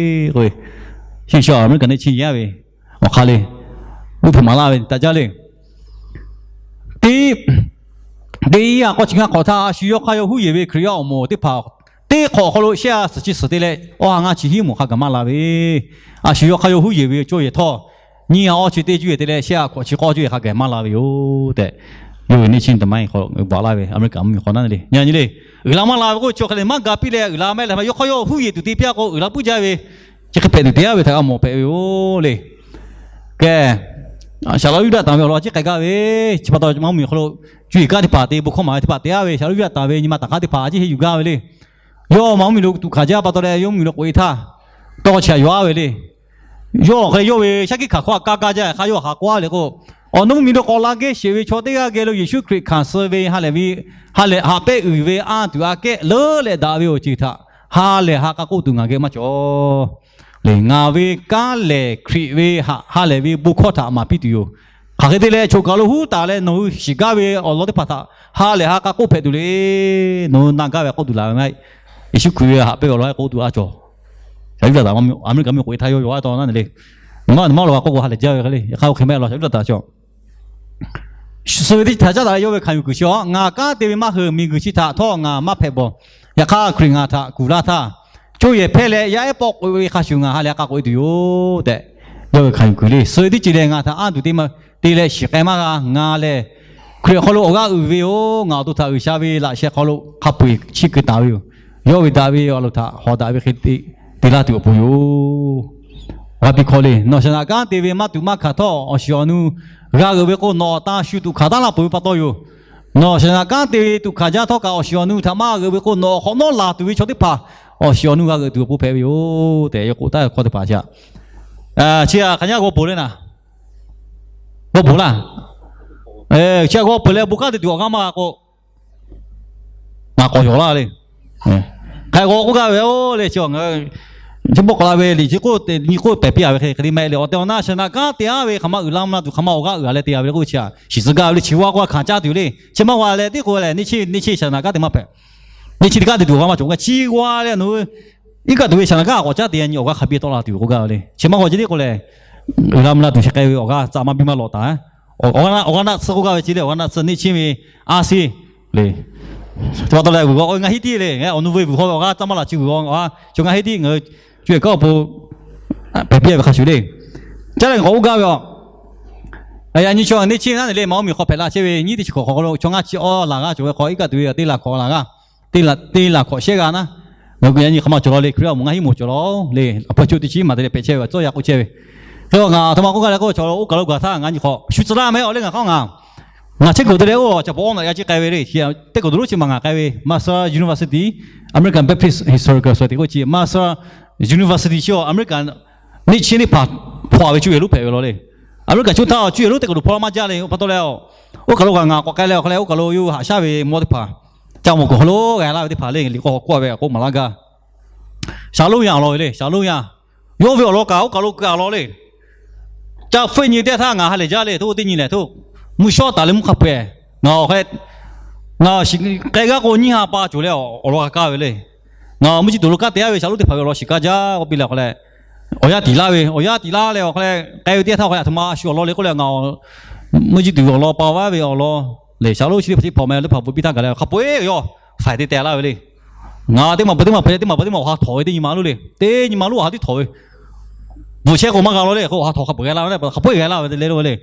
k'o, Yeˍsuˆ Aˍmeˍriˆkaˍ neˇ chiˇ yaˇ ve awˬ hk'aˇ le, uˉ hpeuꞈ maˍ laˇ ve daꞈ jaˇ le. Teˇ, teˇ a k'awˇ chi ngaˇ hk'awꞈ htaˇ, a shu yawˇ hk'aˇ yawˇ huˉ yeˬ ve Hkriꞈ yaˇ awˬ moˍ teˇ hpaˍ teˇ hk'awꞈ awˬ hk'aw lo shehˆ a suhˍ chi suhˍ te leh, awˇ ha ngaˇ chi hiˉ moˍ hk'a gaˬ maˇ la ve, a shu yawˇ hk'aˇ yawˇ huˉ yeˬ ve cawˇ yehˬ htawˇ, nyiˇ ha awˇ chi teˇ cuˇ yehˬ te leh shehˆ a hk'awꞈ chi k'awˇ cuˇ yehˬ hk'a gaˬ maˇ la ve yoˬ tehꞈ, yawˇ ve neˇ chiˇ ta maˇ hk'aw baˬ laˇ ve Aˍmeˍriˆkaˍ mvuhˇmiˬ hk'awꞈ naˉ le. Nyi nyi le, uiˍ la maˇ la ve k'oˆ chi hk'e le maˇ ga piˇ leh uiˍ la mehˆ leh, yawˇ hk'aˇ yawˇ huˉ yeˬ tuˬ te piˇ a k'o, uiˍ la puiˉ jaˇ ve, chi hk'e hpehꞈ tuˬ te yaˇ ve htaꞈ g'a mawˬ hpehꞈ ve yoˬ le. Kehˬ, Saˍ laꞈ Yuˇdaꞈ tanˬ ve awˬ lawn a ciˉ k'ai gaˇ ve, chi pa taw mvuhˇmiˬ hk'aw lo cuˇ yiˍ kanˉ teˇ hpaˍ te, bon hkawˇ maˍ ve teˇ hpaˍ te a ve, Saˍ laꞈ Yuˇdaꞈ tanˬ ve nyi ma taˍ hk'aˇ teˇ hpaˍ a ciˉ henˇ yuˬ gaˇ ve le. Yawˇ ma mvuhˇmiˬ lo tuꞈ hkanˍ jaˇ pa taw leh, yawˇ mvuhˇmiˬ lo k'oꞈ e htaˇ, tawˇ chi htaꞈ yaw a ve le. Yawˇ hk'e yawˇ ve shaˉ hkiˆ hkanˍ hkawˇ a kaˇ kaˇ jaˇ hk'aˇ yawˇ hk'aˬ k'oˆ a le k'o, Awˬ nuˉ mvuhˇ miˬ lo k'awꞈ la geh sheˍ ve chaw teˇ g'aˇ geh lo Yeˍsuˆ Hkriꞈ hkanˍ suh ve ha lehˬ ve, ha lehˬ haꞈ pehˇ uiˍ ve anˇ tuˬ aꞈ kehˉ leuˉ leh daꞈ ve awˬ ceuˬ htaꞈ ha lehˬ ha k'a k'oˆ tuˬ ngaˬ geh maˇ cawˬ. Lehˬ, ngaˬ ve kanˉ lehˬ Hkriꞈ ve haꞈ ha lehˬ ve bon hkawˇ htaꞈ maˍ piˇ tuˬ yoˬ. Hk'aˬ hk'e te leh choˬ kaˬ lo huˉ taˍ leh nawˬ hui shiˍ gaˇ ve awˬ lawn teˇ hpaˍ htaꞈ ha lehˬ ha k'a k'oˆ hpehꞈ tuˬ le. Nawˬ hui na gaˇ ve k'oˆ tuˬ laˬ ve maˇ heˆ. Yeˍsuˆ Hkriꞈ ve haꞈ pehˇ ve awˬ lawn k'oˆ tuˬ a cawˬ. Shaˍ yuˇ daꞈ taˍ, Aˍmeˍriˆkaˍ miˬ k'oꞈ e htaˇ yawˇ yaw a taw naˉ ne le. Nawˬ maˇ nawˬ maˇ lo a k'oˆ k'o ha lehˬ jaˇ ve hk'e le. Yaꞈ hk'aˇ oˇ hk'e mehˆ law shaˍ yuˇ daꞈ taˍ cawˬ. Suh ve teˇ htaꞈ caˉ daꞈ leh yawˇ ve hkanˍ yuˬ kuiˬ chi a, ngaˬ kanˉ te ve maˇ hui miˬguiˬ chi htaꞈ htawˇ ngaˬ maˇ hpehꞈ bawˬ. Yaꞈ hk'aˇ Hkriꞈ ngaˬ htaꞈ kuˬ laˇ htaˇ, coˇ yehˬ hpehˇ leh yaˇ ehˉ pawˆ k'oꞈ ve hk'a shuˍ ngaˬ ha lehˬ ha k'a k'oꞈ e tuˬ yoˬ tehꞈ, yawˇ ve hkanˍ yuˬ kuiˬ le. Suh ve teˇ ceuˬ lehˬ, ngaˬ htaꞈ anˇ tuˬ te leh te leh shiˍ k'ai maˇ g'a. Ngaˬ lehˬ Hkriꞈ awˬ hk'aw lo awˬ g'aˇ uiˍ ve yoˬ. Ngaˬ awˬ to htaꞈ G'uiˬsha ve laꞈ sheh hk'aw lo hk'a peu-eˬ chiˇ keu taˍ ve yoˬ. Yawˇ ve daꞈ ve awˬ lawn htaꞈ hawˍ daꞈ ve hk'e te laˇ tuˬ awˬ pon yoˬ. G'a piˇ hkawˇ le. Nawˬ Saˍnaꞈ kanˉ te ve maˇ tuꞈ maˇ hkanˍ htawˇ, awˬ shiˍ awˬ nu g'a g'euꞈ ve k'o, nawˬ awˬ tan shu tuꞈ hkanˍ taˉ laˇ peuˬ ve pa taw yoˬ. Nawˬ Saˍnaꞈ kanˉ te ve tuꞈ hkanˍ jaˇ htawˇ kaꞈ, awˬ shiˍ awˬ nu htaꞈ maˇ g'a g'euꞈ ve k'o, nawˬ awˬ hk'awꞈ nawˉ laˬ tuˬ ve chaw teˇ hpaˍ awˬ shiˍ awˬ nu g'a g'euꞈ tuˬ awˬ pon hpehꞈ ve yoˬ tehꞈ, yawˇ k'oˆ taˍ ve hkawˇ teˇ hpaˍ chi a. Chi a hk'aˬ nyaˇ g'aw peuˬ le naˍ. G'aw peuˬ laˇ. Chi a g'aw peuˬ leh bon kanˉ te tuˬ awˬ g'aˇ maˇ g'a k'o, ngaˬ k'awꞈ yawˬ laˇ le. Hk'e g'aw k'oˆ gaˇ ve oˬ le, chi bawˆ k'awꞈ la ve liꞈ chi k'oˆ te nyi k'oˆ pehˬ piˇ a ve hk'e hk'e le mehˆ le. Awˬ tehˬ awˬ na Saˍnaꞈ kanˉ te aˉ ve hk'aˬ ma uiˍ la mvuh la tuˬ hk'aˬ ma awˬ g'aˇ uiˍ a leh te a ve le k'oˆ chi a, shiˍ tcuh gaˇ ve le. Chi g'aˇ k'o hkanˍ caˇ tuˬ le. Chi maˇ g'a leh teˇ k'o lehˬ, neˇ chiˇ neˇ chiˇ Saˍnaꞈ kanˉ te maˇ hpehꞈ. Neˇ chiˇ teˇ kanˉ te tuˬ awˬ g'aˇ maˇ cawˬ. Ngaˬ chi g'aˇ leh nawˬ hui iˉ kaˆ tuˬ ve Saˍnaꞈ kanˉ k'awꞈ caˇ te a nyi awˬ g'aˇ hk'a biˇ tawˆ la tuˬ k'oˆ gaˇ ve le. Chi maˇ g'a chi teˇ k'o lehˬ, uiˍ la mvuh la tuˬ chi k'ai ve awˬ g'aˇ tcuh maˇ biˇ maˇ lawꞈ taˍ. Awˬ g'aˇ naˆ tsuhˇ k'oˆ gaˇ ve chi le, awˬ g'aˇ naˆ tsuhˇ neˇ chiˇ ve a si le. Chi pa taw leh vuiˬ g'aw ngaˇ hinˉ tiˉ le. Awˬ nu ve vuiˬ hk'aw ve awˬ g'aˇ tcuh maˇ laˬ chi vuiˬ g'aw a, chaw ngaˇ hinˉ tiˉ ngaˬ hui co e kaˉ awˬ pon pehˬ piˇ a ve hk'a shuˍ le. Caˉ leh ngaˬ k'awꞈ k'oˆ gaˇ ve a, yaꞈ nyi chaw neˇ chiˇ naˉ ne le, Maˍ oˇ miˬ hk'aw hpehꞈ la chehˇ ve nyiˇ teˇ chi hk'awꞈ hk'aw lo chaw ngaˇ chi awˇ laˬ g'aˇ cawˬ ve hk'aw, iˉ kaˆ tuˬ ve teˇ laˬ hk'awꞈ laˬ g'aˇ, teˇ laˬ hk'awꞈ shehˆ g'aˇ naˉ, ngaˬ hui yaꞈ nyi hk'aˬ ma cawˬ law le, Hkriꞈ yaˇ awˬ moˍ ngaˇ hinˉ moˍ cawˬ law le. Awˬ hpawˇ co teˇ chi maˬ te leh pehꞈ chehˇ ve, tcuhˇ yaˇ k'oˆ chehˇ ve. Hk'e a ngaˬ aˬ htoꞈ ma k'oˆ gaˇ leh k'o, chaw oˇ kaˬ lo gaˬ htaˇ ngaˬ nyi hk'awꞈ shu tcuh laˇ meh awˬ le. Ngaˬ hk'aˇ ngaˬ ngaˬ chehˇ kuiˬ te leh oˇ caꞈ paw oˇ naꞈ yaˇ ciˉ k'ai ve le. Teˇ kuˬ duˬ lonˉ chi maˬ ngaˬ k'ai ve Marshall University, American Baptist Historical Society k'oˆ chi Marshall University chi American neˇ chiˇ teˇ hpaˍ hpaw ve cuˇ yehˬ lonˉ hpehꞈ ve law le. American chi htaˇ cuˇ yehˬ lonˉ teˇ kuˬ duˬ hpaw la maˇ jaˇ le. Pa taw leh, oˇ kaˬ lo kaꞈ ngaˬ k'awꞈ k'ai leh awˬ hk'a leh oˇ kaˬ lo yawˇ haꞈ shaˉ ve mawˇ teˇ hpaˍ, ca mawˬ kuiˬ hk'aw lo g'a laˇ ve teˇ hpaˍ le, liꞈ k'o k'oˆ a ve k'oˆ maˍ laˇ gaˇ. Shaˍlonˇ yaˇ law ve le, Shaˍlonˇ yaˇ. Yawˇ ve awˬ lawn kaꞈ oˇ kaˬ lo keu a law le. Ca hpfuhˆ nyi teˇ htaˇ ngaˬ ha lehˬ jaˇ le, htoˇ teˇ nyi lehˬ htoˇ, mvuhˇ shawˉ taˍ leh mvuhˇ hk'a peu-eˬ. Ngaˬ awˬ hk'e, ngaˬ k'ai g'aˇ k'o nyiˇ ha pa cawˬ leh awˬ lawn k'a kaˇ ve le. Ngaˬ mvuhˇ jiˇ tuˬ lo kanˉ te aˉ ve Shaˍlonˇ teˇ hpaˍ ve awˬ lawn shiˍ kaˇ jaˇ k'oˆ piˇ leh awˬ hk'a leh, awˬ yanˇ tiˍ laˇ ve, awˬ yanˇ tiˍ laˇ leh awˬ hk'a leh k'ai ve teˇ htaˇ awˬ hk'a leh aˬ htoꞈ ma a shu awˬ lawn le k'oˆ leh ngaˬ mvuhˇ jiˇ tuˬ ve awˬ lawn pa vaˉ ve awˬ lawn le, Shaˍlonˇ chi teˇ hpaˍ chi hpawnˬ meh teˇ hpaˍ bvuhꞈ piˇ htaˇ gaˬ leh hk'a peu-eˬ yawˇ faiˍ te teh laˇ ve le. Ngaˬ teˇ maˬ bvuhꞈ teˇ maˬ hpehꞈ teˇ maˬ bvuhꞈ teˇ maˬ awˬ ha htawꞈ ve teˇ nyi ma lonˉ le. Teˇ nyi ma lonˉ awˬ ha tiˉ htawꞈ ve. Bvuhꞈ chehˇ k'o maˇ g'a law le k'o, awˬ ha htawꞈ hk'a peu-eˬ g'a laˇ ve le, hk'a peu-eˬ g'a laˇ ve te le lo le.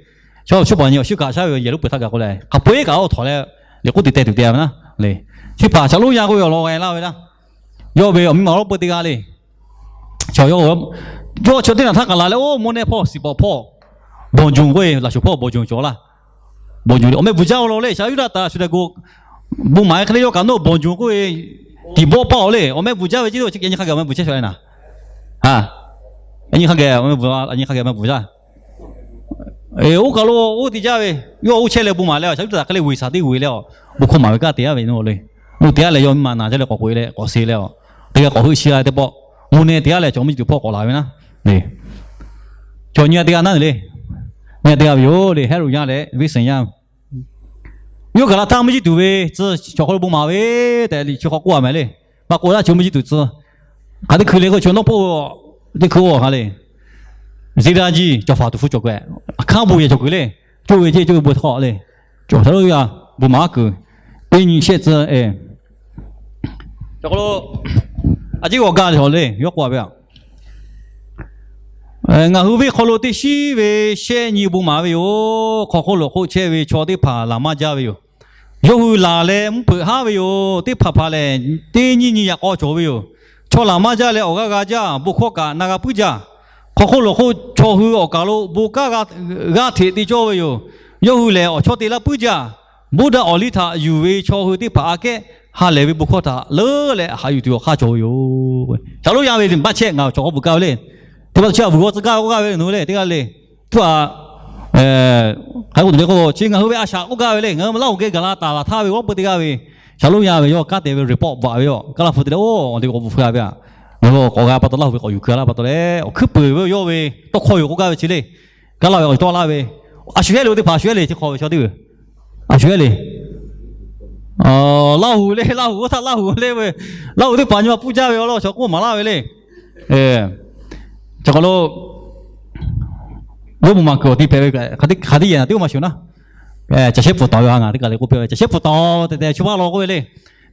Chaw shu paˍ nyi awˬ shu kaꞈ shaˉ ve yehˬ lonˉ peuˬ htaˇ gaˬ k'o leh hk'a peu-eˬ kaꞈ awˬ htawꞈ leh, liꞈ k'oˆ te teh tuˬ te a ve naˉ le. Chi hpaˍ Shaˍlonˇ yaˇ k'oˆ ve awˬ lawn g'a laˇ ve laˇ. Yawˇ ve awˬ miˇ ma lawˉ peu teˇ g'aˇ le. Chaw yawˇ, yawˇ chaw teˇ naˬ htaˇ kaꞈ la leh oˇ mvuhˇ nehˇ hpawˇ siˍ pawˍ hpawˇ, bawˬ joˬ k'oˆ ve laꞈ shoˍ hpawˇ bawˬ joˬ cawˬ laˇ. Bawˬ joˬ le awˬ meh bvuhˬ jaˇ ve law le. Shaˍ Yuˇdaꞈ taˍ shu leh go bon maˍ ve hk'e le yawˇ kaꞈ nawˇ bawˬ joˬ k'oˆ ve tiˍ bawˆ paˇ awˬ le. Awˬ meh bvuhˬ jaˇ ve ceˇ lo, yaꞈ nyi hk'a gaˬ awˬ meh bvuhˬ chehˇ sha le naˍ. Yaꞈ nyi hk'a gaˬ awˬ meh bvuhˬ, yaꞈ nyi hk'a gaˬ awˬ meh bvuhˬ jaˇ. Oˇ kaˬ lo oˇ te jaˇ ve, yawˇ oˇ chehˇ leh bon maˍ leh a, Shaˍ Yuˇdaꞈ hk'e le vuiˬ shaˍ teˇ vuiˬ leh a, bon hkawˇ maˍ ve kanˉ te aˉ ve naˉ le. Oˇ te aˉ leh yawˇ miˇ ma naˬ jaˇ leh k'awꞈ k'oꞈ e leh k'awꞈ se leh a, teˇ g'aˇ k'awꞈ heuˆ shi a teˇ pawˆ, mvuhˇ nehˇ te aˉ leh cawˬ mvuhˇ jiˇ tuˬ hpawˇ k'awꞈ laˬ ve naˉ le. Chaw nyi a teˇ g'aˇ naˉ le. Nyi a teˇ g'aˇ ve yoˬ le, Heˉroꞈ yaˇ leh Viˇsaˍ yaˇ. Yawˇ kaꞈ la htaˇ mvuhˇ jiˇ tuˬ ve tcuh chaw hk'aw lo bon maˍ ve tehꞈ liꞈ chi hk'aw k'oˆ a meh le. Maˇ k'oˆ laˇ, chaw mvuhˇ jiˇ tuˬ tcuh hk'aˬ teˇ hkui le k'o, chaw nawˉ hpawˇ teˇ hkui oˇ ha le. Zeˇ daˇ jiˇ cawˬ faˍ tuˬ hpu cawˬ k'o, hkanˉ bon yehˬ cawˬ kuiˬ le. Coˇ ve ceˇ coˇ ve bon htawˇ le. Cawˬ htaꞈ lo yaˇ bon maˍ kuiˬ teˇ nyi shehˆ tcuh e. Chaw hk'aw lo a ciˉ g'awˬ gaˇ ve hawˬ le, yawˇ k'oˆ a ve a. Ngaˬ hui venˇ hk'aw lo teˇ shiˉ ve shehˆ nyi bon maˍ ve yoˬ. Hk'aw hk'oˆ lo hk'oˆ chehˇ ve chaw teˇ hpaˍ laˬ maˇ jaˇ ve yoˬ. Yawˇ hui laˬ leh mvuhˇ hpeuꞈ haˉ ve yoˬ. Teˇ hpaˍ hpaˍ lehˬ, teˇ nyiˇ nyi yaꞈ k'aw cawˬ ve yoˬ. Chaw laˬ maˇ jaˇ leh awˬ g'aˇ g'a jaˇ, bon hkawˇ kaꞈ na g'a puiˉ jaˇ. Hk'aw hk'oˆ lo hk'oˆ chaw hui awˬ kaˬ lo bon kanˉ g'aˇ hteꞈ te cawˇ ve yoˬ. Yawˇ hui lehˬ, awˬ chawˇ te laˇ puiˉ jaˇ. Buddha awˬ liˇ htaꞈ yuˬ ve chaw hui teˇ hpaˍ aꞈ kehˉ ha lehˬ ve bon hkawˇ htaꞈ leuˉ leh haꞈ yuˬ tuˬ awˬ hk'aˇ cawˬ ve yoˬ. Shaˍlonˇ yaˇ ve maˇ chehˇ, ngaˬ chaw k'aw bvuhꞈ kaˇ ve le. Teˇ hpaˍ chi a vuiˬ g'aw tcuh gaˇ ve k'oˆ gaˇ ve naˉ le, teˇ g'aˇ le. Htuˇ a, Hk'aˬ hk'e k'oˆ tuˬ le k'o, chi ngaˬ hui ve a shaꞈ k'oˆ gaˇ ve le. Ngaˬ hui Laˇ huˍ geh gaˬ la taˍ laˬ htaˇ ve g'awˇ peu teˇ g'aˇ ve Shaˍlonˍ yaˇ ve yawˇ kanˉ te ve report bvuhꞈ ve yoˬ. Kaˇ laˇ hpu te leh, oˇ awˬ te k'awꞈ bvuhꞈ hpu g'a ve aꞈ, ngaˬ hui k'awꞈ g'a pa taw, Laˇ huˍ ve k'awꞈ yuˬ keu laˇ pa taw leh, awˬ hkuiˉ puiˍ ve yawˇ ve tawˇ hkawˇ yoˬ k'oˆ gaˇ ve chi le. Kaˇ laˇ ve awˬ tawˆ laˇ ve, a shu hehˉ le oˇ teˇ hpaˍ, a shu hehˉ le chi hk'aw ve chaw teˇ g'aˇ, a shu hehˉ le. Laˇ huˍ le, Laˇ huˍ oˇ htaˇ Laˇ huˍ le ve, Laˇ huˍ teˇ hpaˍ nyi ma pfuhˇ jaˇ ve awˬ lawn chaw k'oˆ maˍ laˇ ve le. Chaw k'aw lo yawˇ mvuhˇ maˬ kuiˬ awˬ ti hpehꞈ ve, hk'aˬ teˇ yehˬ naˬ teˇ maˇ shuˍ naˉ, caˬ shehˉ pfuhˍ tawˍ ve ha ngaˬ teˇ kaˬ le k'oˆ piˇ ve, caˬ shehˉ pfuhˍ tawˍ tehꞈ tehꞈ chu maˇ law k'oˆ ve le.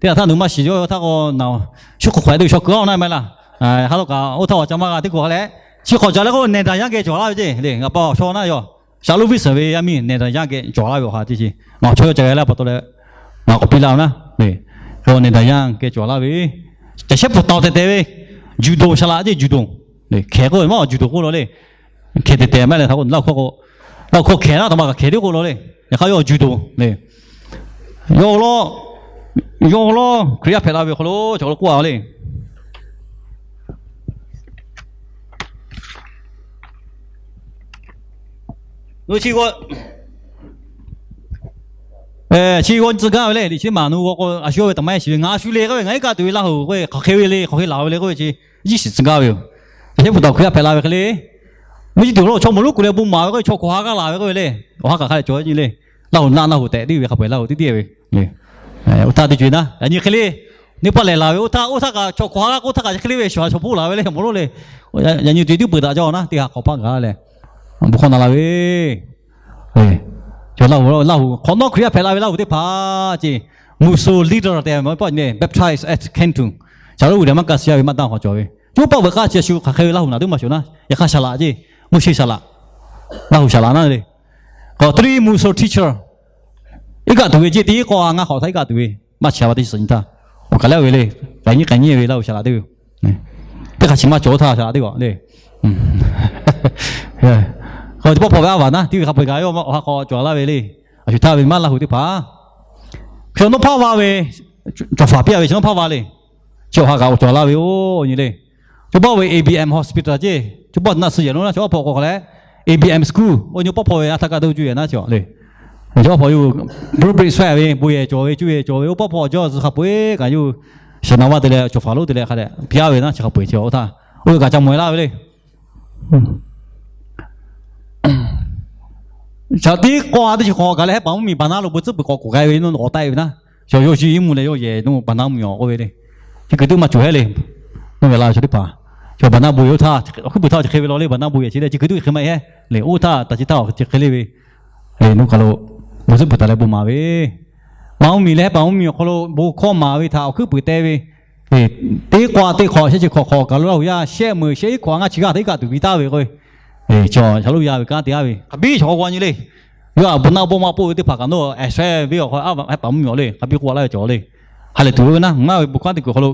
Teˇ htaˇ htaˇ nawˬ maˇ shiˍ yawˇ htaˇ k'o, naˬ shu hk'aw hk'awꞈ e teˇ shaw keu a naˇ maˇ laˇ. Ha law kaꞈ oˇ htaˇ awˬ ca maˇ g'a teˇ hk'aw hk'a leh, chi hk'awꞈ caˬ leh k'o Nehˬ daˍ yaˇ geh cawˬ laˇ ve ceˇ le. Ngaˬ pa awˬ shaw naˇ yaw, Shaˍlonˍ viˉ suhˍ ve yaˇ miˇ Nehˬ daˍ yaˇ geh cawˬ laˇ ve awˬ ha teˇ chi, ngaˬ chaw yaˇ ca g'a laˇ pa taw leh, ngaˬ k'awꞈ piˇ laˇ ve naˉ le. Nehˬ daˍ yaˇ geh cawˬ laˇ ve, caˬ shehˉ pfuhˍ tawˍ tehꞈ tehꞈ ve, judo shaˍ laꞈ ceˇ, judo, hkehˬ k'oˆ ve maˇ judo k'oˆ law le. Hkehˬ tehꞈ tehꞈ maˇ leh htaꞈ k'o Laˇ huˍ hkawˇ k'o, Laˇ huˍ hkawˇ hkehˬ naˉ taꞈ ma kaꞈ hkehˬ teˇ k'oˆ law le. Yaꞈ hk'aˇ yawˇ judo le. Yawˇ law, yawˇ law Hkriꞈ yaˇ hpehꞈ la ve awˬ hk'aw lo chaw k'oˆ a le. Chi g'aw tcuh gaˇ ve le, liꞈ chi maˬ nu g'aw k'o a shu yawˇ ve taˍ maˇ heˆ shiˍ ve, ngaˬ a shu le k'oˆ ve, ngaˬ iˉ kaˆ tuˬ ve Laˇ huˍ k'oˆ ve, hk'aˬ hk'e ve le, hk'aˬ hk'e laˬ ve le k'oˆ ve chi, iˉ shiˍ tcuh gaˇ ve yoˬ. Caˬ shehˉ pfuhˍ tawˍ Hkriꞈ yaˇ hpehꞈ la ve hk'e le, maˇ jiˇ tuˬ lo chaw mawˬ lonˉ kuiˬ leh bon maˍ ve k'oˆ ve, chaw hkawꞈ ha g'aˇ laˬ ve k'oˆ ve le, awˬ ha kaꞈ hk'a leh cawˬ nyi le. Laˇ huˍ naˆ, Laˇ huˍ tehꞈ tiˉ ve hk'a peu-eˬ Laˇ huˍ tiˉ tiˉ ve le. Oˇ htaˇ teˇ co-e naˉ yaꞈ nyi hk'e le, neˇ paˆ lehˬ laˬ ve oˇ htaˇ, oˇ htaˇ kaꞈ chaw hkawꞈ ha g'aˇ k'oˆ htaˇ kaꞈ chi hk'e le ve, shuˍ shuˍ hpoˆ laˬ ve le, mawˬ lonˉ le. Yaꞈ nyi tuˬ tiˉ peuˬ daꞈ jaw naˉ teˇ ha hk'awꞈ hpaˆ gaˬ leh, bon hkawˇ na la ve Laˇ huˍ, Laˇ huˍ hk'awꞈ nawˉ Hkriꞈ yaˇ hpehꞈ la ve Laˇ huˍ teˇ hpaˍ ceˇ, Muslim leader tehꞈ ve, baptized at Canton, Shaˍlonˍ g'uiˬ daꞈ maˇ kaˇ suh yaˇ ve maˇ daˇ hk'aw cawˬ ve. Coˇ paˆ veuꞈ k'aˇ chi a shu hk'aˬ hk'e ve Laˇ huˍ naꞈ teˇ maˇ shoˍ naˉ, yaꞈ hk'aˇ shaˍ laꞈ ceˇ, Moˉseˍ shaˍ laꞈ, Laˇ huˍ shaˍ laꞈ naˉ le. K'awꞈ three Muslim teacher, iˉ kaˆ tuˬ ve ceˇ, teˇ k'awˇ a ngaˇ hk'awꞈ htaˇ iˉ kaˆ tuˬ ve, maˇ chi a pa teˇ chi suhˍ nyi htaˇ, awˬ kaꞈ leh ve le, k'ai nyi k'ai nyi ve Laˇ huˍ shaˍ laꞈ teˇ ve, teˇ hk'aˬ chi maˇ cawˬ htaˇ shaˍ laꞈ teˇ ve le. K'awꞈ teˇ pawˆ hpawˇ ve a vaˬ naˉ teˇ ve hk'a peu-eˬ kaꞈ yawˇ awˬ ha k'aw cawˬ laˇ ve le. A shu htaˇ ve maˇ Laˇ huˍ teˇ hpaˍ, hk'e nawˉ hpaˇ va ve, cawˬ faˍ piˇ a ve chi nawˉ hpaˇ va le. Chi awˬ ha kaꞈ cawˬ laˇ ve oˇ nyi le. Coˇ paˆ ve A B M hospital ceˇ, coˇ paˆ naˆ suh yehˬ lonˉ naˉ, coˇ paˆ hpawˇ k'o hk'a leh, A B M school oˇ nyi paˆ hpawˇ ve a htaˇ kaꞈ dawˇ cuˇ yehˬ naˉ chi le. Coˇ paˆ hpawˇ yawˇ Roberts swa ve bon yehˬ cawˬ ve, cuˇ yehˬ cawˬ ve, oˇ paˆ hpawˇ awˬ jawˇ zuhꞈ hk'a peu-eˬ kaꞈ yawˇ shaˍ naˍ vaˇ te leh cawˬ faˍ lonˉ te leh hk'a dehꞈ piˇ a ve naˉ chi hk'a peu-eˬ chi oˇ htaˇ, oˇ ve kaꞈ ca mawˬ e laˇ ve le. Shaˍ tiˉ k'awˇ a teˇ chi hk'awꞈ gaˬ leh hehˉ paˍ mvuhˇmiˬ baˬ naˉ lo bon tcuhˉ peuˬ k'awꞈ k'oˍ k'ai ve naˉ, awˬ taˆ e ve naˉ, chaw yawˇ shu iˉ mvuhˇ leh yawˇ yehˬ naˉ baˬ naˉ mvuhˇmiˬ awˬ k'oˆ ve le. Chi kuiˬ tuˉ maˇ cawˬ hehˉ le. Naˉ ve la chaw teˇ hpaˍ, chaw baˬ naˉ bon yehˬ oˇ htaˇ, awˬ hkuiˉ puiˍ htaˇ chi hk'e ve law le, baˬ naˉ bon yehˬ chi le, chi kuiˬ tuˉ hk'e maˇ heˆ le. Oˇ htaˇ taꞈ chi htaˇ chi hk'e le ve, naˉ kaˬ lo bon tcuhˉ peuˬ taˍ leh bon maˍ ve, paˍ mvuhˇmiˬ leh hehˉ paˍ mvuhˇmiˬ awˬ hk'aw lo bon hkawˇ maˍ ve htaꞈ awˬ hkuiˉ puiˍ te ve, teˇ k'awˇ teˇ hk'awꞈ shehˆ chi hk'awꞈ hk'awꞈ kaˬ lo Laˇ huˍ yaˇ shehˆ meuˬ shehˆ iˉ hk'awꞈ a ngaˇ chi g'aˇ teˇ kaˆ tuˬ piˇ taˍ ve k'o, chaw Shaˍlonˍ yaˇ ve kanˉ te a ve hk'a biˇ chaw k'aw nyi le. Yawˇ a bon naˆ bon maˇ poˆ ve teˇ hpaˍ kaꞈ nawˉ a shehˆ ve awˬ hk'aw a hehˉ paˍ mvuhˇmiˬ awˬ le hk'a biˇ k'oˆ a laˇ ve cawˬ le. Ha lehˬ tuˬ ve naˉ, ngaˬ ve bon kanˉ te kuiˬ hk'aw lo,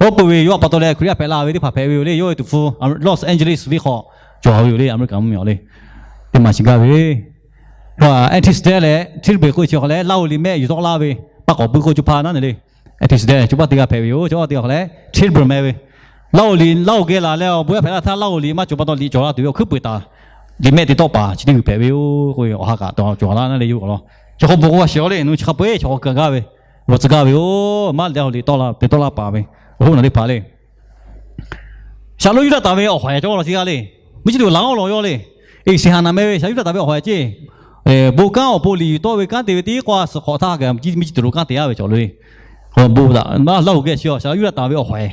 oˇ k'oˆ ve yawˇ a pa taw leh Hkriꞈ yaˇ hpehꞈ la ve teˇ hpaˍ hpehꞈ ve yoˬ le. Yawˇ ve tuˍ hpfuh Los Angeles venˇ hk'aw cawˬ ve yoˬ le. Aˍmeˍriˆkaˍ mvuhˇmiˬ awˬ le, teˇ maˬ chi gaˇ ve Antis dehˉ leh Tilbury k'oˆ ve chi hk'aw leh Laˇ huˍ liꞈ mehˆ yuˬ tawˆ laˇ ve, paˇ k'awꞈ puiˉ k'oˆ coˇ hpaˇ naˉ ne le. Antis dehˉ coˇ paˇ teˇ g'aˇ hpehꞈ ve yoˬ. Coˇ paˇ teˇ g'aˇ hk'aw leh Tilbury meh ve, Laˇ huˍ liꞈ, Laˇ huˍ geh laˬ leh awˬ bon yaˇ hpehꞈ la htaˇ Laˇ huˍ liꞈ maˇ cawˬ pa taw liꞈ cawˬ la tuˬ ve awˬ hkuiˉ puiˍ taˍ, liꞈ mehˆ te tawˆ paˍ chi teˇ g'uiˬ hpehꞈ ve yoˬ k'oˆ ve awˬ ha kaꞈ taw cawˬ la naˉ le yawˇ k'awꞈ law. Chi hk'aw bon k'oˆ g'a shiˍ a le. Nawˬ chi hk'a peu-eˬ chaw hk'aw keu gaˇ ve, g'aw tcuh gaˇ ve yoˬ. Maˇ Laˇ huˍ liꞈ tawˆ la te tawˆ la paˍ ve, awˬ hoˉ naˬ teˇ hpaˍ le. Shaˍlonˍ Yuˇdaꞈ taˍ ve awˬ hawehˍ cawˬ law chi g'aˇ le. Mvuhˇ chi tuˬ laˬ awˬ lawn yawˇ le. Eˍseˍhaˍnaˍ meh ve Shaˍlonˍ Yuˇdaꞈ taˍ ve awˬ hawehˍ ceˇ, bon kanˉ awˬ pon liꞈ yuˬ tawˆ ve kanˉ te ve teˇ k'awˇ a suhˍ hk'awꞈ htaˇ kaꞈ mvuhˇ chi tuˬ lo kanˉ te a ve cawˬ le. Bon Laˇ huˍ geh chi Shaˍlonˍ Yuˇdaꞈ taˍ ve awˬ hawehˍ,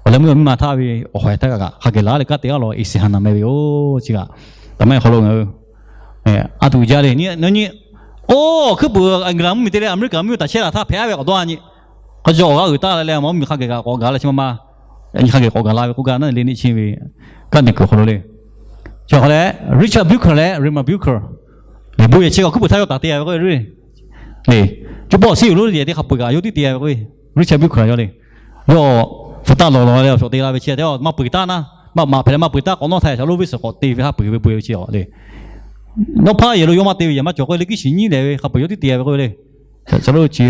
awˬ leh mvuhˇ miˬ ma htaˇ ve awˬ hawehˍ htaˇ kaꞈ hk'a geh laˬ leh kanˉ te a law Eˍseˍhaˍnaˍ meh ve yoˬ. Chi kaꞈ taˍ maˇ heˆ hk'aw lo ngaˬ hui a tuˬ jaˇ le. Nyi, nyi, oˇ hkuiˉ puiˍ England mvuhˇmiˬ te leh Aˍmeˍriˆkaˍ mvuhˇmiˬ taꞈ chehˇ laˬ htaˇ hpehꞈ a ve k'awꞈ dawˇ a nyi. Hk'a caw awˬ g'aˇ uiˍ taˍ leh leh mvuhˇmiˬ hk'a geh kaꞈ k'awꞈ gaˬ leh chi ma ma, nyi hk'a geh k'awꞈ gaˬ la ve k'oˆ gaˇ naˉ le. Neˇ chi ve kanˉ te kuiˬ hk'aw lo le. Chi hk'aw leh Richard Buckler leh Raymond Buckler, bon yehˬ chi awˬ hkuiˉ puiˍ htaˇ yawˇ taˍ te a ve k'o le. Coˇ paˆ awˬ siˉ yuˬ lonˉ yehˬ teˇ hk'a peu-eˬ kaꞈ yawˇ tiˉ te a ve k'o, Richard Buckler yawˇ le. Yawˇ hpu taˇ lawˬ lawˬ leh awˬ shawˍ te la ve chi a te maˇ peu-eˬ taˉ naˉ, maˇ maꞈ hpehꞈ leh maˇ peu-eˬ taˉ k'awꞈ nawˉ htaˇ Shaˍlonˍ venˇ suhˍ k'awꞈ te ve htaˇ peu-eˬ ve bon yehˬ chi a le. Nawˉ hpaˇ yehˬ lo yawˇ maˇ te ve yehˬ maˇ cawˬ k'o le, kiˉ shiˍ nyiˉ lehˬ ve hk'a peu-eˬ yawˇ tiˉ te a ve k'o le. Shaˍlonˍ chi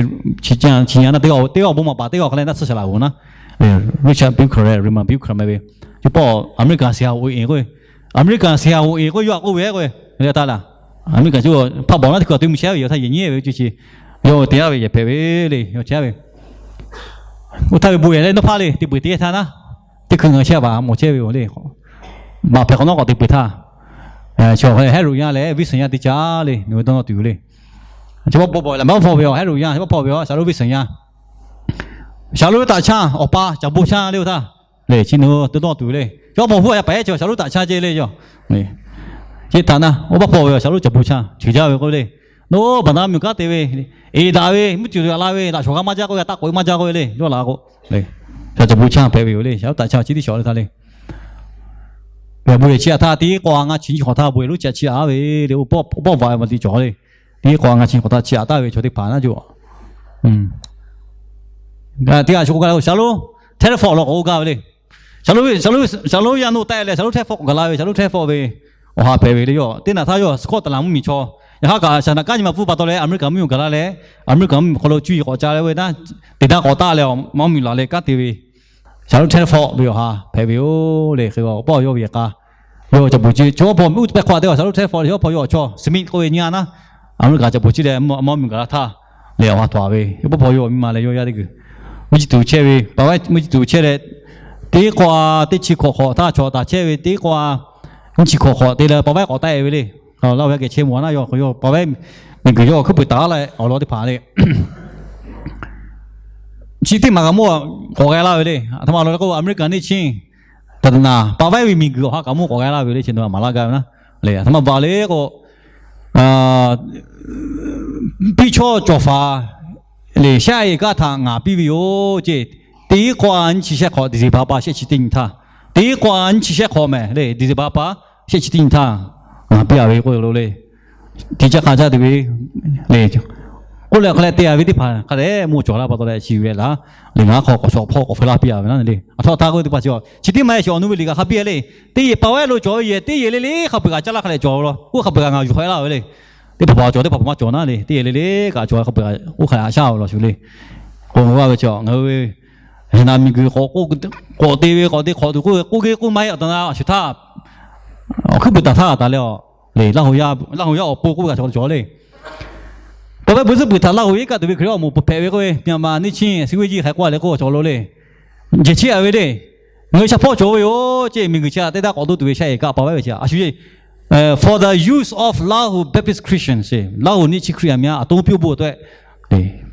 nyi naˉ teˇ g'aˇ teˇ g'aˇ bon maꞈ paˍ teˇ g'aˇ hk'a leh naˆ tsuhˇ shaˍ laꞈ g'oˬ naˉ, Richard Buckler leh Raymond Buckler meh ve. Coˇ paˆ Aˍmeˍriˆkaˍ C I A k'oˆ ve, Aˍmeˍriˆkaˍ C I A k'oˆ ve yawˇ a k'oˆ ve k'o, le taˇ laˇ A miˉ kaꞈ co hpaˆ bawˬ naˉ teˇ hkui a te mvuh chehˇ ve yoˬ htaˇ yehˬ nyi ve co chi, yawˇ te aˉ ve yehˬ hpehꞈ ve le, yawˇ chehˇ ve. Oˇ htaˇ ve bon yehˬ leh nawˇ hpaˇ le, teˇ peuˬ te htaˇ naˉ, teˇ hkui ngaˬ chehˇ a baˬ mawˬ chehˇ ve yoˬ le. Baˬ hpehꞈ k'awꞈ nawˉ k'awꞈ te peuˬ htaˇ, chaw Heˉroꞈ yaˇ leh Viˉ suhˍ yaˇ teˇ caˇ le, nawˬ hui dawˇ nawˇ tuˬ le. Chi pa pawˆ bawˬ laꞈ maˇ hpawˇ ve yoˬ, Heˉroꞈ yaˇ, chi pa hpawˇ ve yoˬ, shaˍlonˍ Viˉ suhˍ yaˇ. Shaˍlonˍ taꞈ chaˇ awˬ pa Caˍ bon chaˇ le oˇ htaˇ, le chi nawˬ hui dawˇ nawˇ tuˬ le. Chi pa hpawˇ huˉ a yaˇ paˍ ehˉ chi shaˍlonˍ taꞈ chaˇ ceh le yoˬ. Chi htaꞈ na oˇ pa hpawˇ ve yoˬ, shaˍlonˍ Caˍ bon chaˇ ceuˬ jaˇ ve k'oˆ ve le. Nawˬ baˬ na miˬ kanˉ te ve, eˍ daꞈ ve mvuhˇ ceuˬ a la ve laꞈ shawˍ g'a maˇ jaˇ k'oˆ ve, taˆ k'oꞈ e maˇ jaˇ k'oˆ ve le, yawˇ laꞈ k'o, Caˍ bon chaˇ hpehꞈ ve yoˬ le. Shaˍlonˍ taꞈ chaˇ chi tiˉ shawˍ le htaˇ le. Bon yehˬ chi aꞈ htaˇ teˇ k'awꞈ ngaˇ chi nyiˇ hk'awꞈ htaˇ bon yehˬ lonˉ chi aꞈ chi aꞈ ve le, oˇ paˆ vaꞈ ve ma te cawˬ le. Teˇ k'awꞈ ngaˇ chi nyiˇ hk'awꞈ htaˇ chi aꞈ taˍ ve chaw teˇ hpaˍ naˉ joˬ. Teˇ g'aˇ shu k'oˆ gaˇ le, shaˍlonˍ Hteˇ hpawˆ law k'awꞈ k'oˆ gaˇ ve le. Shaˍlonˍ, shaˍlonˍ yaˇ nawˇ taˆ leh shaˍlonˍ Hteˇ hpawˆ k'awꞈ gaˬ la ve, shaˍlonˍ Hteˇ hpawˆ ve awˬ ha hpehꞈ ve le yoˬ. Teˇ naˬ htaˇ yawˇ Scotland mvuhˇmiˬ chaw, yaꞈ hk'aˇ kaꞈ shaˍ naꞈ kanˉ nyi ma pfuhˇ pa taw leh America mvuhˇmiˬ awˬ gaˬ la leh, America mvuhˇmiˬ hk'aw lo cuˇ yiˍ k'awꞈ ca leh ve naˉ, teˇ daꞈ k'awꞈ taˆ leh awˬ mvuhˇmiˬ laˬ leh kanˉ te ve, shaˍlonˍ Hteˇ hpawˆ ve awˬ ha hpehꞈ ve yoˬ le. Hk'e pa yawˇ ve yehˬ k'a, yawˇ Caˍ bon chi chaw pa hpawˇ miˬ uˉ teˇ pehˇ hk'aw te a shaˍlonˍ Hteˇ hpawˆ le, chaw pa hpawˇ yawˇ awˬ chawˇ Smith k'oˆ ve nyi a naˉ, America Caˍ bon chi leh mvuhˇmiˬ gaˬ la htaˇ lehˬ awˬ ha htaꞈ ve, pa hpawˇ yawˇ miˇ ma leh yawˇ yaˇ teˇ g'uiˬ mvuhˇ chi tuˬ chehˇ ve, pa vaˉ mvuhˇ chi tuˬ chehˇ leh, teˇ k'awꞈ teˇ chi hk'awꞈ hk'awꞈ htaˇ chaw taˍ chehˇ ve, teˇ k'awꞈ nyiˇ chi hk'awꞈ hk'awꞈ te leh pa vaˉ k'awꞈ taˆ e ve le. Laˇ huˍ yaˇ geh chehˇ mawˬ naˉ yawˇ k'o, yawˇ pa vaˉ miˬ guiˬ yawˇ hkuiˉ puiˍ taˍ laˇ awˬ lawn teˇ hpaˍ le. Chi teˇ maˬ kaꞈ mawˇ k'awꞈ g'a laˇ ve le. A htoꞈ ma law k'o America neˇ chiˇ taˍ naˍ pa vaˉ ve miˬ guiˬ awˬ ha kaꞈ mawˇ k'awꞈ g'a laˇ ve le. Chi a maˍ laˇ gaˇ ve naˉ le. A htoꞈ ma vaˬ le k'o, piˇ chawˇ cawˬ faˍ le, shaˉ e kaˇ htaꞈ ngaˍ piˇ ve yoˬ ceˇ. Teˇ k'awꞈ nyiˇ chi shehˆ hk'awꞈ December pa shehˆ chi teˇ nyi htaˇ, teˇ k'awꞈ nyiˇ chi shehˆ hk'awꞈ mehˍ le, December pa shehˆ chi teˇ nyi htaˇ ngaˍ piˇ a ve k'oˆ lo le. Teˇ caˇ hk'a caˇ tuˬ ve le, k'oˆ leh hk'a leh te a ve teˇ hpaˍ hk'a leh mawˇ cawˬ laˇ pa taw leh chi ve laˬ le, ngaˬ hk'aw k'awꞈ shawˍ hpawˇ k'awꞈ hpfuhˇ laˇ piˇ a ve naˉ le. A htoꞈ htaˇ k'oˆ teˇ hpaˍ chi, chi teˇ maˬ e shawˍ awˬ nu ve liꞈ kaꞈ hk'a biˇ a le. Teˇ yehˬ pa vaˉ lo cawˬ ve yehˬ teˇ yehˬ le le hk'a peu-eˬ kaꞈ caˇ laˇ hk'a leh cawˬ ve law. Oˇ hk'a peu-eˬ kaꞈ ngaˬ yuˬ hk'awꞈ e laˇ ve le. Teˇ hpaˍ hpaˍ cawˬ teˇ hpaˍ hpaˍ maˇ cawˬ naˉ le, teˇ yehˬ le le kaꞈ cawˬ hk'a peu-eˬ oˇ hk'a leh a shaˉ ve law shuˍ le. K'o ngaˬ hui a ve chi ngaˬ hui ve, na miˬ guiˬ k'awꞈ te ve k'awꞈ te hk'awꞈ tuˬ k'oˆ ve k'oˆ geh k'oˆ maˇ heˆ a taˍ na a shuˍ htaˇ, awˬ hkuiˉ puiˍ taˍ htaˇ taˍ leh a, le, Laˇ huˍ yaˇ awˬ pon k'oˆ ve kaꞈ cawˬ le. Pa vaˉ bon zuhˆ puiˍ htaꞈ Laˇ huˍ iˉ kaˆ tuˬ ve Hkriꞈ yaˇ awˬ moˍ peuˬ hpehꞈ ve k'oˆ ve, Myanmar neˇ chiˇ siˉ ve jiˇ hk'a k'oˆ a leh k'oˆ cawˬ lo le. Jehˬ cheˇ a ve le. Ngaˬ hui shaˍ hpawˇ cawˬ ve yoˬ ceˇ, miˬ guiˬ chi a teˇ daˇ k'awꞈ doˇ tuˬ ve shaˉ e kaˆ pa vaˉ ve chi a shu e, for the use of Lahu Baptist Christians, Laˇ huˍ neˇ chiˇ Hkriꞈ yaˇ miˇ a to piˇ oˇ bon taweh,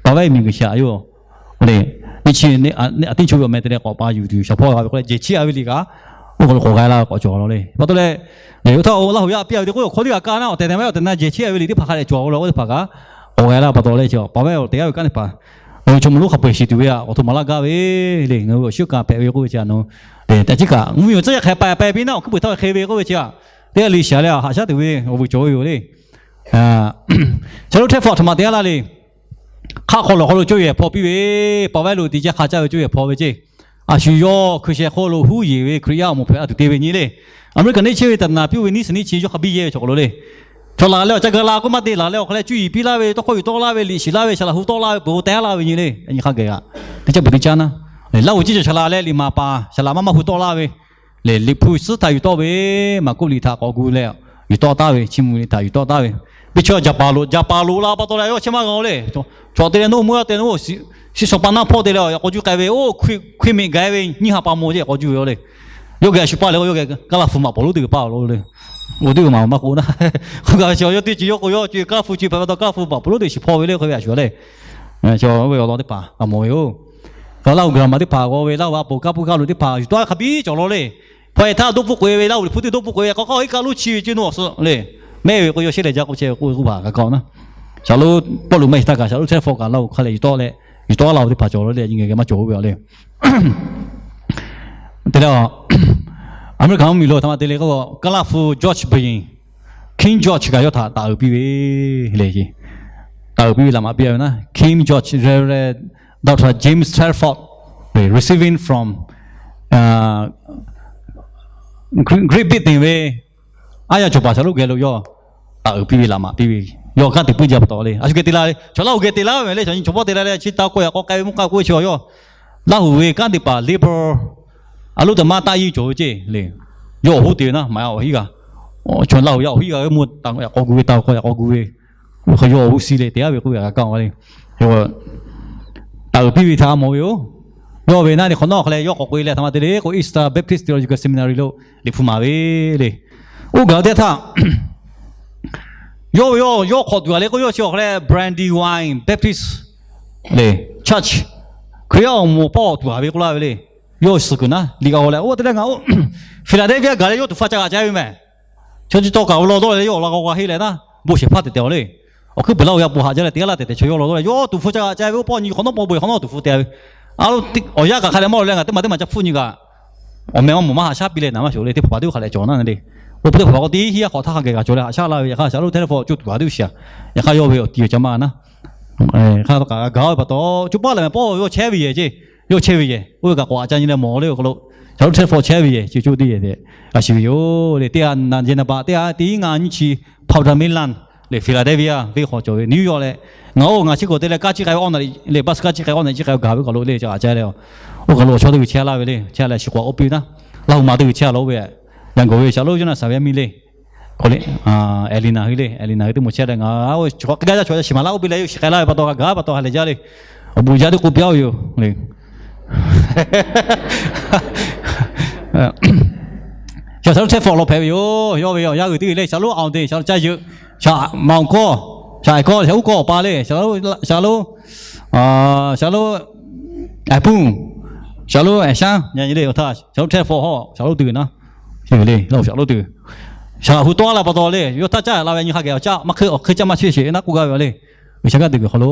pa vaˉ miˬ guiˬ chi a yoˬ. Le, neˇ chiˇ a teˇ cho ve awˬ meh te leh k'awꞈ pa yuˬ tuˬ shaˍ hpawˇ g'a ve k'oˆ leh jehˬ cheˇ a ve liꞈ kaꞈ, oˇ hk'aw lo k'awꞈ g'a laˇ k'awꞈ cawˬ lo le. Pa taw leh, le, oˇ htaˇ Laˇ huˍ yaˇ piˇ a ve te k'oˆ hk'aw teˇ g'aˇ kaˇ naˉ awˬ tehˬ tehˬ maˇ awˬ tehˬ na jehˬ cheˇ a ve liꞈ teˇ hpaˍ hk'a leh cawˬ lo oˇ teˇ hpaˍ kaꞈ k'awꞈ g'a laˇ pa taw leh chi pa vaˉ awˬ tehˬ g'aˇ ve kanˉ teˇ hpaˍ, chaw mvuhˇ lonˉ hk'a peu-eˬ shiˍ tuˬ ve a, awˬ htoꞈ ma laˇ gaˇ ve le. Ngaˬ hui awˬ shiˉ kaꞈ hpehꞈ ve k'oˆ ve chi a nu, le, tehꞈ chi kaꞈ mvuhˇ miˬ awˬ tcuhˉ yaˇ hk'a pa pa piˇ naˉ awˬ hkuiˉ puiˍ htaˇ hk'e ve k'oˆ ve chi a, teˇ g'aˇ le shiˍ leh a haꞈ shaˉ tuˬ ve awˬ vuiˬ cawˬ ve yoˬ le. Shaˍlonˍ Hteˇ hpawˆ a htoꞈ ma te a laˇ le. Hk'aˆ hk'aw lawˬ hk'aw lo coˇ yehˬ hpaw piˇ ve, pa vaˉ lo te caˇ hk'a caˇ ve coˇ yehˬ hpaw ve ceˇ. A shu yawˇ hkui sheh hk'oˆ lo huˉ yeˬ ve Hkriꞈ yaˇ awˬ moˍ hpehꞈ la tuˬ te ve nyi le. America neˇ chehˇ ve taˍ naˍ piˇ ve niˇ suhˍ niˇ chi yawˇ hk'a biˇ yehˇ ve chaw k'aw lo le. Chaw laˬ leh awˬ ca ga la k'oˆ maˇ te laˬ leh awˬ hk'a leh cuˇ yiˍ piˇ laˇ ve, tawˇ hkawˇ yuˬ tawˆ laˇ ve, liꞈ shiˍ laˇ ve, shaˍ laꞈ hu tawˆ laˇ ve, peuˬ-o tehˉ laˇ ve nyi le. Nyi hk'a geh g'aꞈ teˇ caˇ peuˬ teˇ caˇ naˉ, Laˇ huˍ ciˇ cawˬ shaˍ laꞈ leh liꞈ maˍ paˍ shaˍ laꞈ maˇ maˇ hu tawˆ laˇ ve le, liꞈ hpu suhˉ htaꞈ yuˬ tawˆ ve, Maˍkuˆ liꞈ htaꞈ k'awꞈ gu leh yuˬ tawˆ taˍ ve, Chiˇ mvuh liꞈ htaꞈ yuˬ tawˆ taˍ ve, teˇ chi Jaˍpaˍ loꞈ, Jaˍpaˍ loꞈ la pa taw leh yawˇ chehˇ maˇ g'a le. Chaw te leh nawˇ meuˇ a te nawˇ shiˍ shaw pa naˇ hpawˇ te leh k'awꞈ juˇ k'ai ve, oˇ hkui miꞈ gaˬ ve nyiˇ ha pa maw ceˇ k'awꞈ juˇ ve yoˬ le. Yawˇ geh a shu paˇ leh k'o yawˇ geh Kaˇlaˇ hpu maꞈ pawˍ lonˉ teˇ g'uiˬ paˇ awˬ lo le. Oˇ teˇ g'uiˬ maˬ maˇ k'oˆ naˉ, k'oˆ gaˇ ve chi yawˇ teˇ ceuˬ yawˇ k'o yawˇ ceuˬ Kaˇlaˇ hpu ceuˬ hpehꞈ pa taw Kaˇlaˇ hpu maꞈ pawˍ lonˉ teˇ shiˍ hpaw ve le hk'e ve a shu le. Chaw ve awˬ lawn teˇ hpaˍ a mawˬ ve yoˬ. Laˇ huˍ grammar teˇ hpaˍ g'aw ve, Laˇ huˍ a poˬ kaˇ pui kaˇ lo teˇ hpaˍ yuˬ tawˆ hk'a biˇ cawˬ law le. Hpaw e htaˇ dawˇ hpfuhˆ k'oꞈ e ve, Laˇ huˍ liꞈ hpu teˇ dawˇ hpfuhˆ k'oꞈ e ve, k'awꞈ k'aˇ iˉ kaˆ lonˉ chi ve ceˇ nawˇ awˬ suhˍ le. Mehˆ ve k'o yawˇ shehˉ leh jaˇ k'oˆ chehˇ ve k'oˆ ve k'oˆ hpaˍ kaꞈ kaꞈ naˉ. Shaˍlonˍ Pawˇluꞈ maˇ heˆ htaˇ kaꞈ Shaˍlonˍ Hteˇ hpawˆ kaꞈ Laˇ huˍ hk'a leh yuˬ tawˆ laˇ-oˬ, yuˬ tawˆ laˇ-oˬ teˇ hpaˍ cawˬ law le. Nyi geh geh maˇ cawˬ-oˬ ve a le. Te leh, America mvuhˇmiˬ lo htaꞈ ma te le k'o, Kaˇlaˇ hpu George Bush, King George kaꞈ yawˇ htaꞈ taˍ uiˍ piˇ ve le. Taˍ uiˍ piˇ ve laꞈ maꞈ piˇ a ve naˉ, King George, Reverend Doctor James Telford, receiving from Great Britain ve aˉ yaˇ cawˬ paˍ shaˍlonˍ geh lo yawˇ taˍ uiˍ piˇ ve laꞈ maꞈ piˇ ve, yawˇ kanˉ te puiˉ jaˇ pa taw le. A shu geh te la le, chaw Laˇ huˍ geh te laˇ ve le, chaw nyi chaw pawˆ te la leh chi taˍ k'o yaꞈ k'aw k'ai ve mvuhˇ k'aˆ k'oˆ ve chi yawˇ Laˇ huˍ ve kanˉ te paˍ Liberal a loˉ taˍ maˇ taˆ yiˇ cawˬ ve ceˇ le. Yawˇ awˬ hoˉ te ve naˉ, maˍ awˬ hiˉ g'a, Chaw Laˇ huˍ yaˇ awˬ hiˉ g'a ve mvuhˇ taˍ yaꞈ k'aw gu ve taˍ k'o yaꞈ k'aw gu ve, hk'e yawˇ awˬ g'uˇ suh leh te aˉ ve k'oˆ ve g'a kaˇ ve le. Taˍ uiˍ piˇ ve htaꞈ mawˬ ve yoˬ. Yawˇ ve naˆ ni hk'awꞈ nawˉ hk'a leh yawˇ k'awꞈ k'oꞈ e leh htaꞈ ma te le k'o, Eastern Baptist Theological Seminary lo liꞈ hpu maˍ ve le. Oˇ gaˬ teˇ htaˇ, yawˇ ve yawˇ yawˇ hk'awꞈ tuˬ a le k'o, yawˇ chi awˬ hk'a leh Brandywine Baptist le church, Hkriꞈ yaˇ awˬ moˍ pawˆ tuˬ a ve k'oˆ laˇ ve le. Yawˇ suhˍ kuiˬ naˉ liꞈ g'a g'aw leh, oˇ te leh ngaˬ oˇ Philadelphia gaˬ leh yawˇ tuˬ hpfuhˇ caˇ g'a caˇ ve mehˬ. Chaw chi taw kaꞈ awˬ lawn dawˇ leh yawˇ awˬ lawn g'a g'a henˇ leh naˉ, bon shehˍ hpaˇ tehꞈ tehꞈ awˬ le. Awˬ hkuiˉ puiˍ laˇ oˬ yaˇ bon haꞈ jaˇ leh te g'aˇ laˇ tehꞈ tehꞈ chaw yawˇ lawn dawˇ leh yawˇ tuˬ hpfuhˇ caˇ g'a caˇ ve, oˇ pawˆ nyi hk'awꞈ nawˉ pawˆ bon hk'awꞈ nawˉ tuˬ hpfuhˇ te ve. A lo, awˬ yanˇ kaꞈ hk'a dehꞈ maˇ lo leh ngaˬ teˇ maˬ teˇ maˬ ca hpfuhˆ nyi kaꞈ, awˬ meh maˇ mawˬ maˇ haꞈ shaˉ piˇ leh naˍ maˇ shoˍ le. Teˇ hpaˍ hpaˍ teˇ hk'a leh cawˬ naˉ le. Oˇ hpu teˇ hpaˍ hpaˍ k'o teˇ hinˉ yaˇ hk'awꞈ htaˇ hk'a geh g'a cawˬ leh haꞈ shaˉ laˇ ve. Yaꞈ hk'aˇ shaˍ loˉ teˇ hpawˇ co tuˬ a teˇ uˇ shiˍ a. Yaꞈ hk'aˇ yawˇ ve awˬ ti awˬ ca maˇ naˉ, hk'aˇ kaꞈ g'a gaˬ ve pa taw, co paˉ lehˬ mehˬ pawˆ yawˇ chehˇ ve yehˬ ceˇ. Yawˇ chehˇ ve yehˬ oˇ ve kaꞈ k'awꞈ a ca nyi leh mawˬ le awˬ hk'aw lo, shaˍ loˉ teˇ hpawˇ chehˇ ve yehˬ ceˇ co teˇ yehˬ tehꞈ g'a shiˍ ve yoˬ le. Teˇ g'aˇ na jen na baꞈ teˇ g'aˇ teˇ hinˉ ngaˇ nyiˇ chi Powder Mill Land le Philadelphia venˇ hk'aw cawˬ ve New York leh, ngaˬ oˇ ngaˬ chi k'oˆ te leh kaˇ ciˇ k'ai ve awˬ naˬ le, bus kaˇ ciˇ k'ai awˬ naˬ ciˇ k'ai gaˬ ve k'awꞈ lo le ca a ca le. Oˇ hk'aw lo awˬ chawˇ teˇ g'uiˬ chehˇ laˇ ve le. Chehˇ leh shiˍ k'awꞈ oˇ piˇ ve naˉ, Laˇ huˍ ma teˇ g'uiˬ chehˇ la oˇ ve, Yangon ve shaˍ loˉ Yoˇnaˆ Saˍ ve yaˇ miˇ le. K'o le, Elena hui le, Elena hui teˇ moˍ chehˇ leh ngaˬ oˇ chi hk'aw hk'e gaˇ jaˇ chaw yaˇ shiˍ maˍ laˇ oˇ piˇ leh yawˇ shiˍ k'ai laˇ ve pa taw g'a gaˬ pa taw ha lehˬ jaˇ le. Awˬ bon jaˇ teˇ k'oˆ piˇ-a ve yoˬ le. Shaˍ loˉ Htehˇ hpawˇ law hpehꞈ ve yoˬ. Yawˇ ve awˬ yaˇ g'uiˬ teˇ g'uiˬ le, shaˍ loˉ Aoˍ te, shaˍ loˉ Caˇ Yeuꞈ, shaˍ Maˍ Awˬ Kawˇ, shaˍ Aˍ Kawˇ, shaˍ Uˉ Kawˇ awˬ pa le, shaˍ loˉ, shaˍ loˉ, Aˍ Pun, shaˍ loˉ Aˍ Shaˉ, le awˬ htaˇ shaˍ loˉ Htehˇ hpawˇ hawˇ shaˍ loˉ tuˬ naˉ, le shaˍ loˉ tuˬ, shaˍ hu tawˇ la pa taw le, yawˇ htaˇ caˇ la ve nyi hk'a geh awˬ caˇ maˇ hk'e awˬ hk'e caˇ maˇ chehˇ sheˍ naˉ k'oˆ gaˇ ve le. G'uiˬ sha gaˇ teˇ g'uiˬ hk'aw lo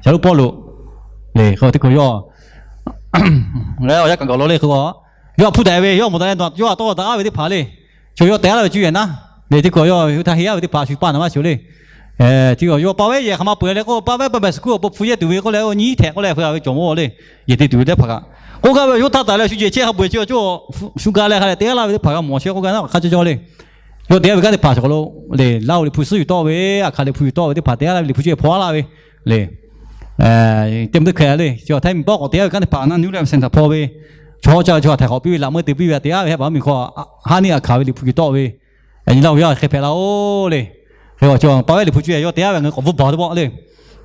shaˍ loˉ Pawˇluꞈ le hk'e teˇ hkui yawˇ awˬ yaˇ kaꞈ gaˬ law le hk'e, yawˇ htaꞈ hpuˇ daꞈ ve, yawˇ mawˬ daꞈ leh yawˇ htaꞈ tawˇ daꞈ ve teˇ hpaˍ le. Chaw yawˇ tehꞈ la ve cuˇ yehˬ naˉ le teˇ hkui yawˇ hui htaꞈ heˆ a ve teˇ hpaˍ shu paˇ naˍ maˇ shuˍ le. Teˇ hkui yawˇ pa ve yehˬ hk'aˬ ma peuˬ le k'o, pa ve pa mehˍ suhˍ hkuˇ awˬ pon hpu yehˇ tuˬ ve k'oˆ leh, oˇ nyi htaꞈ k'oˆ leh hk'e a ve cawˬ mawˇ le. Yehˬ te tuˬ ve teˇ hpaˍ kaꞈ k'oˆ gaˇ ve, yawˇ htaˇ taˍ leh shu jehˬ chehˇ hk'a peu-eˬ chi awˬ cawˇ shu ga leh hk'a leh tehꞈ laˇ ve teˇ hpaˍ g'a mawˬ shehˍ k'oˆ gaˇ naˉ hk'a caˇ cawˇ le. Yawˇ tehꞈ ve kanˉ teˇ hpaˍ chi k'aw lo le, Laˇ huˍ liꞈ hpu suhˉ yuˬ tawˆ ve, Aˍ hkaˍ liꞈ hpu yuˬ tawˆ ve teˇ hpaˍ tehꞈ laˇ ve liꞈ hpu chi hpawˇ laˇ ve le. Teˇ mvuhˇ teˇ hkeh le, chi Htaiˇ miˬ pawˆ k'awꞈ te a ve kanˉ teˇ hpaˍ naˉ New Life Center hpawˇ ve, chaw caˇ ve chaw htaiˍ k'awꞈ piˇ ve, laꞈ meuˇ te piˇ ve a te a ve hehˆ paˍ miˬ hk'aw, Haˉ neˇ Aˍ hkaˍ ve liꞈ hpu yuˬ tawˆ ve, nyi Laˇ huˍ yaˇ hk'e hpehꞈ la-o le. Hk'e a chaw pa ve liꞈ hpu chi yawˇ te a ve ngaˬ hui k'awꞈ bvuhˇ baˬ teˇ pawˆ le.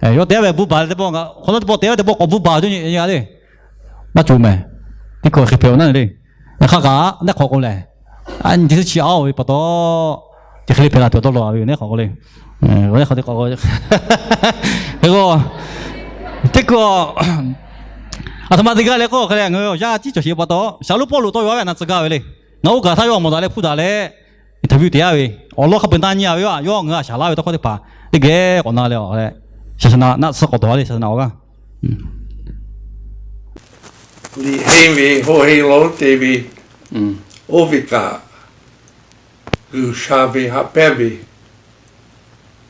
Yawˇ te a ve bvuhˇ baˬ teˇ pawˆ, hk'aw lo teˇ pawˆ te a ve teˇ pawˆ k'awꞈ bvuhˇ baˬ ve teˇ nyi a le. Maˇ cawˬ mehˍ. Teˇ hkui hk'e hpehꞈ-o naˉ le. Yaꞈ hk'aˇ kaꞈ neˇ hk'awꞈ k'o lehˬ, a nyi teˇ chi a-o ve pa taw, chi hk'e le hpehꞈ la tuˬ dawˇ law ve neˇ hk'awꞈ k'o le. Neˇ hk'awꞈ te k'o, hk'e k'o, teˇ hkui a htoꞈ ma te gaˇ le k'oˆ hk'e le, ngaˬ hui awˬ yanˇ ciˉ cawˬ sheˍ pa taw, shaˍ loˉ Pawˇluꞈ tawˇ yaw a ve a na tcuh gaˇ ve le. Ngaˬ oˇ kaˬ htaˇ yawˇ mawˬ daꞈ leh hpuˇ daꞈ leh, interview te a ve, awˬ lawn hk'a peu-eˬ na nyi a ve, yawˇ ngaˬ hui a shaˍ laˇ ve tawˇ hkawˇ teˇ hpaˍ teˇ geh k'awꞈ na leh, shaˍ shaˍ naꞈ naˆ tsuhˇ k'awꞈ dawˬ a le, shaˍ shaˍ naꞈ awˬ g'aˇ liꞈ henˇ ve, hoˆ henˇ lo te ve, oˇ ve kaꞈ G'uiˬsha ve haꞈ pehnˇ ve,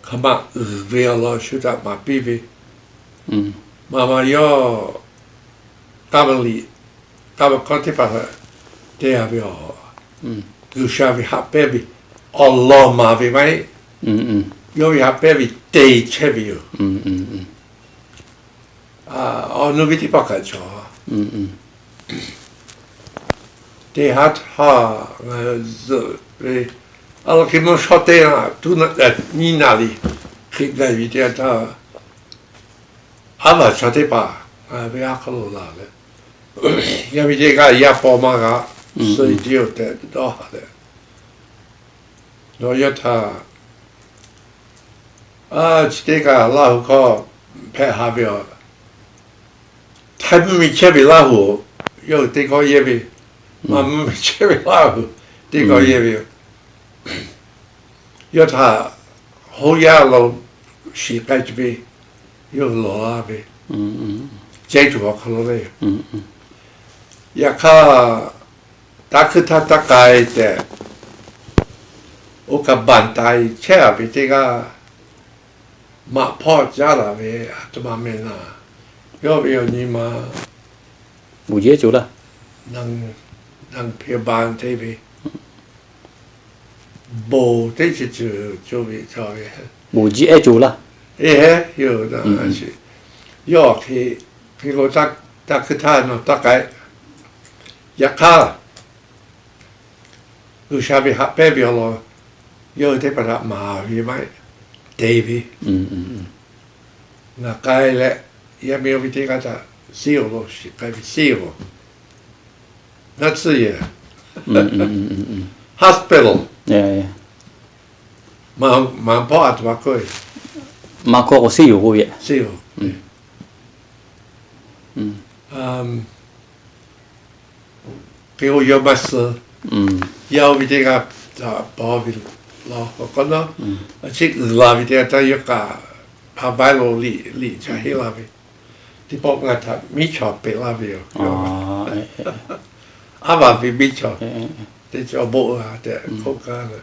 hk'aˬ ma uiˍ ve awˬ lawn shu htaꞈ maˍ piˇ ve, maˇ maˇ yawˇ tanˇ ve liꞈ, tanˇ ve hkawˇ teˇ hpaˍ htaꞈ te a ve a, G'uiˬsha ve haꞈ pehnˇ ve awˬ lawn maˍ ve maˇ heˆ. Yawˇ ve haꞈ pehnˇ ve te chehˇ ve yoˬ. Awˬ nu ve teˇ hpaˍ kaꞈ cawˬ. Teˇ haˉ htaˇ ngaˬ hui zuhꞈ ve, a la hk'e mvuhˇ shawˉ teˇ tuˉ nyiˇ naˍ riˍ hk'e gaˬ ve teˇ yanˇ htaˇ, aˉ vaˬ chaw teˇ hpaˍ ngaˬ ve a hk'aw lo laˬ leh, yaˇ miˇ teˇ g'aˇ yaˇ paw maˇ g'a, suh-e tiˇ-oˬ tehꞈ dawˇ haˍ leh, nawˬ yawˇ htaꞈ a chi teˇ kaꞈ Laˇ huˍ hkawˇ hpehꞈ haˍ ve a, Htaiˇ mvuhˇmiˬ chehˇ ve Laˇ huˍ, yawˇ hui teˇ kawˆ yehˇ ve, maˇ mvuhˇmiˬ chehˇ ve Laˇ huˍ teˇ kawˆ yehˇ ve yoˬ. Yawˇ htaꞈ hoˉ yaˇ lo shiˍ k'ai tuˬ ve, yawˇ hui lawˬ laˇ ve, cehˇ tuˬ awˬ hk'aw lo ve. Yaꞈ hk'aˇ, taˇ hkuiˇ htaˇ taˇ k'ai tehꞈ, oˇ kaꞈ baˬ taiˍ chehˇ a ve teˇ g'aˇ, maꞈ hpawˇ caˉ laˬ ve a htoꞈ ma meh laˇ, yawˇ ve awˬ nyi ma ဘူးကြီးအဲကျိုးလား, နၢင်ၽႅဝ် baˬ te ve, bon teˇ ceuˬ ceuˬ cawˬ ve, cawˬ ve, ဘူးကြီးအဲကျိုးလား, eˬ heˉ yoˬ. Yawˇ hk'e, hk'e k'o, taˇ hkuiˇ htaˇ nawˬ taˇ k'ai. Yaꞈ hk'aˇ, G'uiˬsha ve haꞈ pehnˇ ve awˬ lawn, yawˇ hui teˇ hpaˍ htaꞈ maˍ ve maˇ heˆ, te ve. Ngaˬ k'ai leh, yaˇ miˇ awˬ viˉ teˇ g'aˇ htaꞈ seˇ-oˬ lo shiˍ k'ai ve seˇ-oˬ. Naˇ tcuhˇ yehˬ, hospital, maˍ hpawˇ a htoꞈ ma k'oˆ ve, maˍ hkawˇ k'o seˇ yoˬ k'oˆ ve, seˇ yoˬ. Hk'e k'o yawˇ maˇ suh, yaˇ oˇ ve teˇ g'aˇ htaꞈ paw ve law k'awꞈ k'awꞈ nawˉ, a ciˉ uiˍ la ve teˇ g'aˇ htaˇ yawˇ kaꞈ hpa vaiˉ lo liꞈ liꞈ ca henˇ la ve, teˇ pawˆ ngaˬ htaꞈ miˉ chaw peꞈ laˇ ve yoˬ. Aˉ vaˬ ve miˉ chaw, teˇ cawˬ boˆ g'a tehꞈ hk'oˆ kaˇ leh,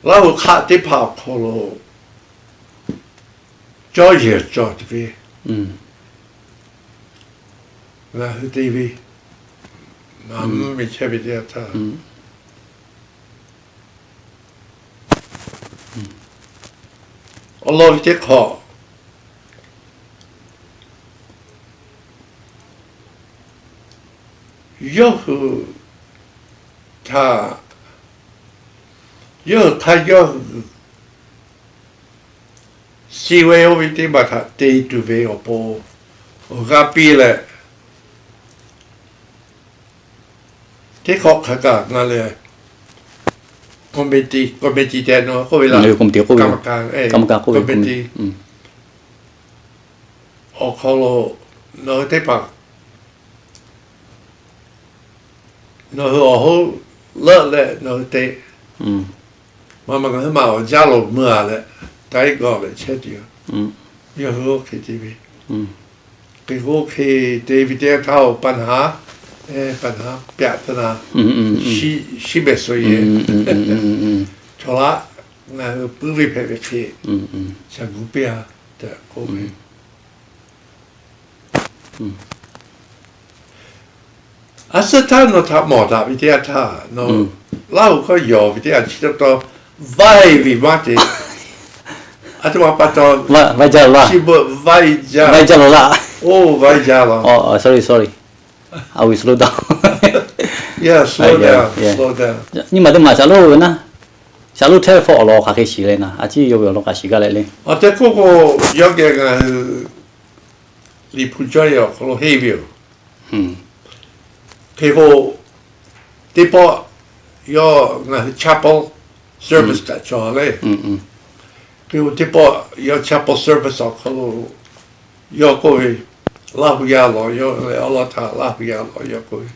Laˇ huˍ hk'aˆ teˇ hpaˍ awˬ hk'aw lo cawˇ yehˬ cawˬ tuˬ ve ngaˬ hui te ve, naˍ mvuhˇ miˬ chehˇ ve teˇ yanˇ htaˇ, awˬ lawn ve teˇ hk'awꞈ, yawˇ hui htaꞈ, yawˇ hui hk'aˇ yawˇ hui suh ve oˇ ve teˇ maˬ htaꞈ te tuˬ ve awˬ pon awˬ g'aˇ piˇ leh, teˇ hk'awꞈ hk'aˬ kaꞈ ngaˬ lehˬ committee, committee tehꞈ nawˬ k'oˆ ve laˇ, committee, committee awˬ hk'aw lo nawˬ hui teˇ hpaˍ, nawˬ hui awˬ hoˉ leuˆ leh nawˬ hui te, maˇ maˇ ngaˬ hui maˬ awˬ jaˇ lo mui a leh, taiˉ gawˬ leh chehˇ tuˬ yoˬ. Yawˇ hui oˇ hk'e te ve, hk'e k'o hk'e te ve teˇ yanˇ htaˇ-oˬ, ปัญหา, ปัญหา pyaꞈ taˇ na, shiˉ mehˍ suh yehˬ, chaw laˇ ngaˬ hui puiˉ ve hpehꞈ ve hk'e, shaˍ gu piˇ a tehꞈ k'oˆ ve. A suhˉ htaˇ nawˬ htaꞈ mawˬ daꞈ ve teˇ yanˇ htaˇ, nawˬ Laˇ huˍ hkawˇ yawˬ ve teˇ yanˇ chi taw taw vaiˇ ve maˇ te. A htoꞈ ma pa taw, vaiˇ jaˇ lo laˇ, vaiˇ jaˇ lo laˇ. Oˇ vaiˇ jaˇ lo. Sorry, sorry. I will slow down. Nyi ma teˇ maˬ shaˍ loˉ ve naˉ, shaˍ loˉ hteˇ ve hpawˇ awˬ lawn hk'aˬ hk'e shiˍ leh naˉ, a ciˉ yawˇ ve awˬ lawn k'aꞈ shiˍ gaˇ leh le. Awˬ tehꞈ k'oˆ k'o, yawˇ geh ngaˬ hui Liꞈ hpu cawˇ ve awˬ hk'aw lo henˇ ve yoˬ. Hk'e k'o, teˇ pawˆ yawˇ ngaˬ hui chapel service kaꞈ cawˬ le. Hk'e k'o teˇ pawˆ yawˇ chapel service awˬ hk'aw lo yawˇ k'oˆ ve, Laˇ huˍ yaˇ lawˬ yawˇ leh awˉ lawˉ htaꞈ Laˇ huˍ yaˇ lawˬ yawˇ k'oˆ ve,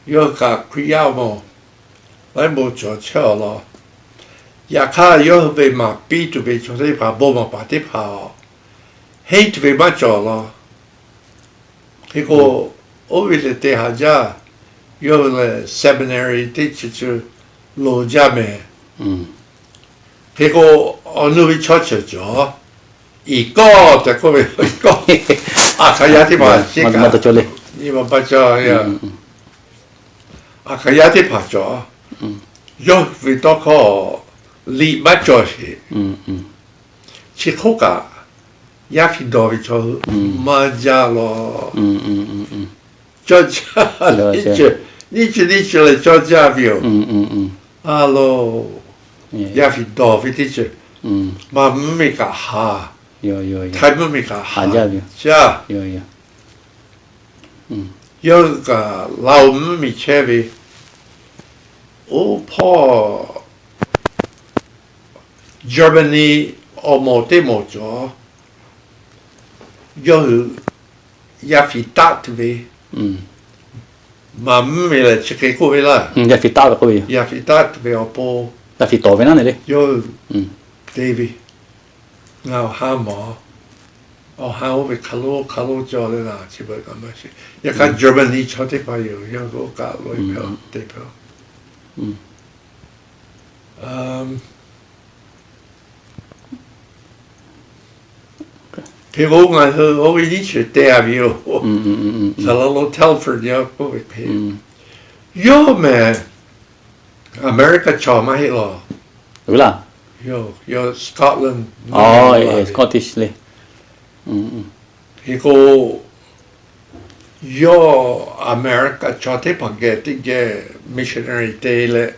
yawˇ kaꞈ Hkriꞈ yaˇ mawˬ laiˉ bon cawˬ chehˇ awˬ lawn. Yaꞈ hk'aˇ, yawˇ hui ve maˍ piˇ tuˬ ve chaw teˇ hpaˍ, bon maˍ paˍ teˇ hpaˍ-aˬ, henˇ tuˬ ve maˇ cawˬ law. Hk'e k'o, oˇ ve lehˬ te haꞈ jaˇ. Yawˇ hui lehˬ seminary teˇ chi chi loˍ jaˇ mehˍ. Hk'e k'o, awˬ nu ve chaw ceuˬ cawˬ, iˍ kawˇ tehꞈ k'oˆ ve, iˍ kawˇ, aˬ hkaˍ yaˇ teˇ hpaˍ sheˉ kaꞈ, nyi ma ba cawˇ, aˬ hkaˍ yaˇ teˇ hpaˍ cawˬ. Yawˇ hui ve tawˇ hkawˇ liꞈ maˇ cawˬ sheˍ. Chi hk'oˆ kaꞈ, yaˇ hkiˬ dawˬ ve chaw hui maˇ jaˇ law. Cawˇ jaˇ, nyiˇ ceuˬ nyiˇ ceuˬ leh cawˇ jaˇ ve yoˬ. A lo, yaˇ hkiˬ dawˬ ve teˇ ceuˬ, maˬ mvuhˇ miˬ kaꞈ haˍ, htaiˇ mvuhˇ miˬ kaꞈ haˍ jaˇ. Yawˇ hui kaꞈ Laˇ huˍ mvuhˇ miˬ chehˇ ve, oˇ hpawˇ Germany awˬ moˍ teˇ moˍ cawˬ. Yawˇ hui yaˇ hkiˬ taˆ tuˬ ve, maˬ mvuhˇ miˬ lehˬ chi hk'e k'oˆ ve laˇ, yaˇ hkiˬ taˆ tuˬ ve awˬ pon, yawˇ hui te ve, ngaˬ awˬ ha mawˬ, awˬ ha oˇ ve hk'a lonˉ hk'a lonˉ cawˬ leh naˉ, chi beuꞈ kaꞈ maˇ shiˍ. Yaꞈ hk'aˇ Germany chaw teˇ hpaˍ yoˬ, yawˇ hui oˇ kaꞈ lo ve te hpehꞈ. Hk'e k'o ngaˬ hui oˇ ve nyiˇ chi te a ve yoˬ. Saˍ laꞈ lo Telford yaˇ k'oˆ ve hk'e, yawˇ mehˬ America chaw maˇ heˆ law. Scotland, Scottish le. Hk'e k'o, yawˇ America chaw teˇ hpaˍ geh teˇ geh missionary te leh,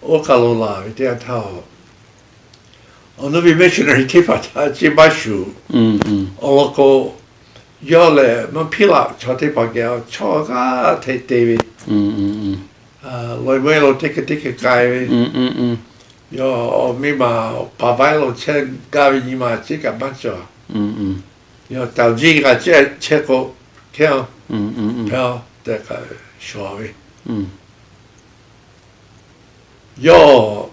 oˇ kaˬ lo laˬ ve teˇ yanˇ htaˇ, awˬ nu ve missionary teˇ hpaˍ htaꞈ chi maˇ shuˍ. Awˬ lawn k'o, yawˇ lehˬ mvuhˇ hpiˇ laꞈ chaw teˇ hpaˍ geh chaw g'aˇ hteꞈ te ve, lawˬ ve lo teˇ hkui teˇ hkui k'ai ve, yawˇ awˬ miˇ ma paˍ vaiˉ lo chehˇ gaˇ ve nyi ma chi kaꞈ maˇ cawˬ. Yawˇ taˍ jiˇ g'a chehˇ k'o, hk'e a, hk'e a tehꞈ kaꞈ shawˍ ve. Yawˇ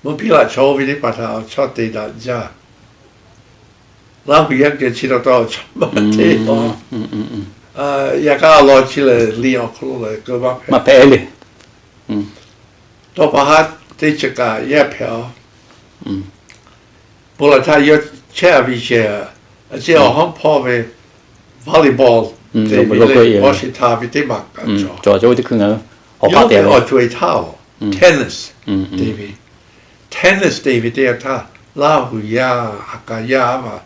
mvuhˇ hpiˇ laꞈ chaw oˇ ve teˇ hpaˍ htaꞈ awˬ chawˇ te daꞈ jaˇ. Laˇ huˍ yaˇ geh chi taw taw awˬ chawˇ maˇ te a. Yaꞈ hk'aˇ awˬ lawn chi lehˬ, liꞈ awˬ hk'aw lo lehˬ keu maˇ hpehꞈ le. Tawˇ pa haˉ teˇ chi kaꞈ yaˇ hpehꞈ a. Bon laˬ htaˇ yawˇ chehˇ a ve shehˍ, a ciˉ awˬ hawˉ hpawˇ ve volleyball te ve le, bawˇ shiˍ htaˇ ve teˇ maˬ kaꞈ cawˬ. Yawˇ ve awˬ co-e htaˇ, tennis te ve, tennis te ve teˇ yanˇ htaˇ, Laˇ huˍ yaˇ, Aˍ kaˍ yaˇ a ma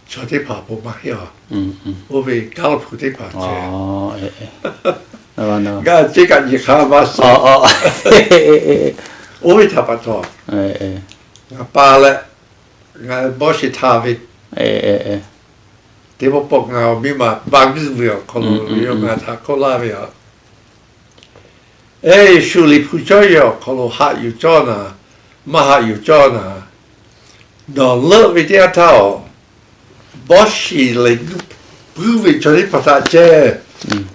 chaw teˇ hpaˍ bon maˇ heˆ a. Oˇ ve Kaˉ laˇ hpu teˇ hpaˍ ceh, ngaˬ ceˇ kaꞈ nyi hk'aˇ maˇ suh. Oˇ ve htaꞈ pa taw, ngaˬ pa leh, ngaˬ bawˇ shiˍ htaˇ ve teˇ pawˆ pawˆ ngaˬ awˬ miˇ ma ba guiˇ ve awˬ hk'aw lo yawˇ ngaˬ htaꞈ k'oˆ laˇ ve a. Eˬ, shu liꞈ hpu cawˇ yehˬ awˬ hk'aw lo haꞈ yuˬ cawˇ naˍ, maˇ haꞈ yuˬ cawˇ naˍ, nawˬ leuˆ ve teˇ yanˇ htaˇ a, bawˇ shiˍ lehˬ puiˉ ve chaw teˇ hpaˍ htaꞈ ceh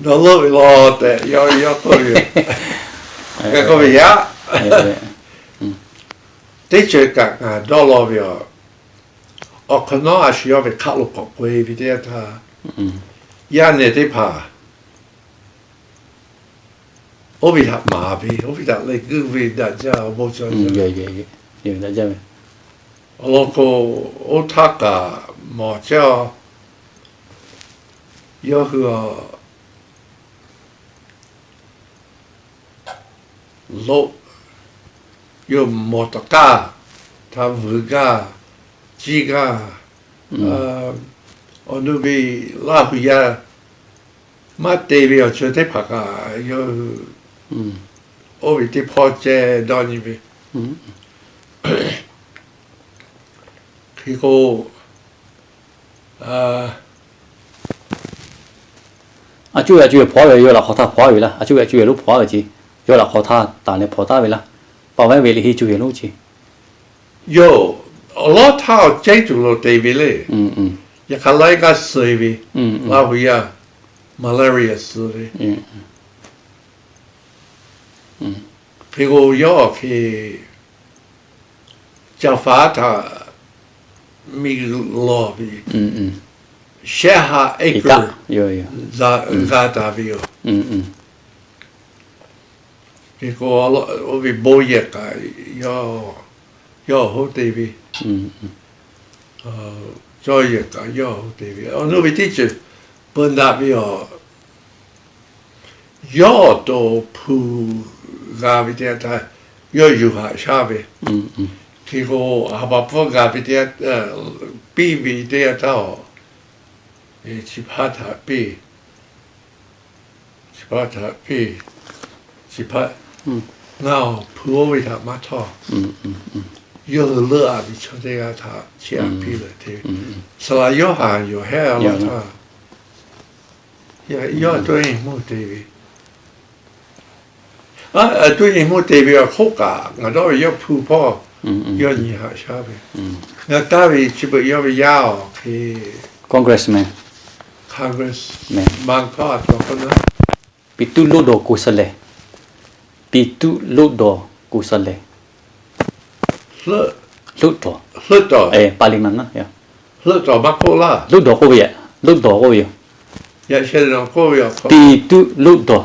nawˬ leuˆ ve law tehꞈ yawˇ k'oˆ ve yoˬ. K'oˆ ve yaˇ, teˇ ceuˬ kaꞈ ngaˬ dawˇ law ve a. Awˬ hk'awꞈ nawˉ a shu yawˇ ve hk'aˆ lo k'awꞈ k'oꞈ-e ve teˇ yanˇ htaˇ, yaˇ nehˬ teˇ hpaˍ oˇ ve htaꞈ maˍ ve, oˇ ve htaꞈ leh guiˇ ve daꞈ jaˇ, awˬ bon cawˬ jaˇ. Awˬ lawn k'o, oˇ htaˇ kaꞈ mawˬ chehˇ a, yawˇ hui a lo, yawˇ mawˬ taˍ kaˇ htaꞈ vuiˬ gaˇ, ciˇ gaˇ, awˬ nu ve Laˇ huˍ yaˇ maˇ te ve awˬ ceuˬ teˇ hpaˍ kaꞈ yawˇ hui oˇ ve teˇ hpawˇ ceh dawˇ nyi ve. Hk'e k'o, a cuˇ ve a cuˇ ve hpaw ve, yawˇ laꞈ hk'aw htaˇ hpaw ve laˇ. A cuˇ ve a cuˇ ve lonˉ hpaw ve ce, yawˇ laꞈ hk'aw htaˇ taˍ leh hpaw taˍ ve laˇ. Paˍ vaiˉ ve liꞈ henˇ cuˇ ve lonˉ ce, yawˇ awˬ lawˉ htaˇ awˬ cehˉ tuˬ lo te ve le. Yaꞈ hk'aˇ laiˉ g'aˇ suh ve, Laˇ huˍ yaˇ malaria suh ve. Hk'e k'o yawˇ hk'e Caˍ faˍ htaꞈ miˬ lawˬ ve, shehˆ ha acre g'a taˍ ve yoˬ. Hk'e k'o, oˇ ve bon yehˬ kaꞈ yawˇ hoˉ te ve, cawˇ yehˬ kaꞈ yawˇ hoˉ te ve, awˬ nu ve teˇ ceuˬ peu daꞈ ve yoˬ. Yawˇ awˬ to hpu g'a ve teˇ yanˇ htaˇ, yawˇ yuˬ haꞈ shaˉ ve. Hk'e k'o, ha pa pfuhˇ g'a ve teˇ yanˇ, piˇ ve teˇ yanˇ htaˇ, chi hpaˇ htaꞈ piˇ, chi hpaˇ htaꞈ piˇ, chi hpaˇ, ngaˬ awˬ hpu oˇ ve htaꞈ maˇ htawˇ, yawˇ hui leuˆ a ve chaw teˇ g'aˇ htaꞈ chiˇ aꞈ piˇ leh te ve. Saˍ laꞈ Yoˇhanˬ yoˬ hehˉ a laˇ htaˇ, yawˇ tuˉ nyi mvuhˇ te ve, tuˉ nyi mvuhˇ te ve awˬ hk'oˆ kaꞈ ngaˬ dawˇ ve yawˇ hpu hpawˇ yawˇ nyi haꞈ shaˉ ve. Ngaˬ taˇ ve chi beuꞈ yawˇ ve yaˇ awˬ hk'e, Congressman, Congress, ma hkawˇ a cawˬ k'oˆ na, ပြည်သူ့လွှတ်တော်ကိုယ်စားလှယ်, ပြည်သူ့လွှတ်တော်ကိုယ်စားလှယ်, လွှတ်တော်, လွှတ်တော်, Parliament, လွှတ်တော် maˇ k'oˆ laˇ. လွှတ်တော် k'oˆ ve yoˬ. လွှတ်တော် k'oˆ ve yoˬ. ပြည်သူ့လွှတ်တော်,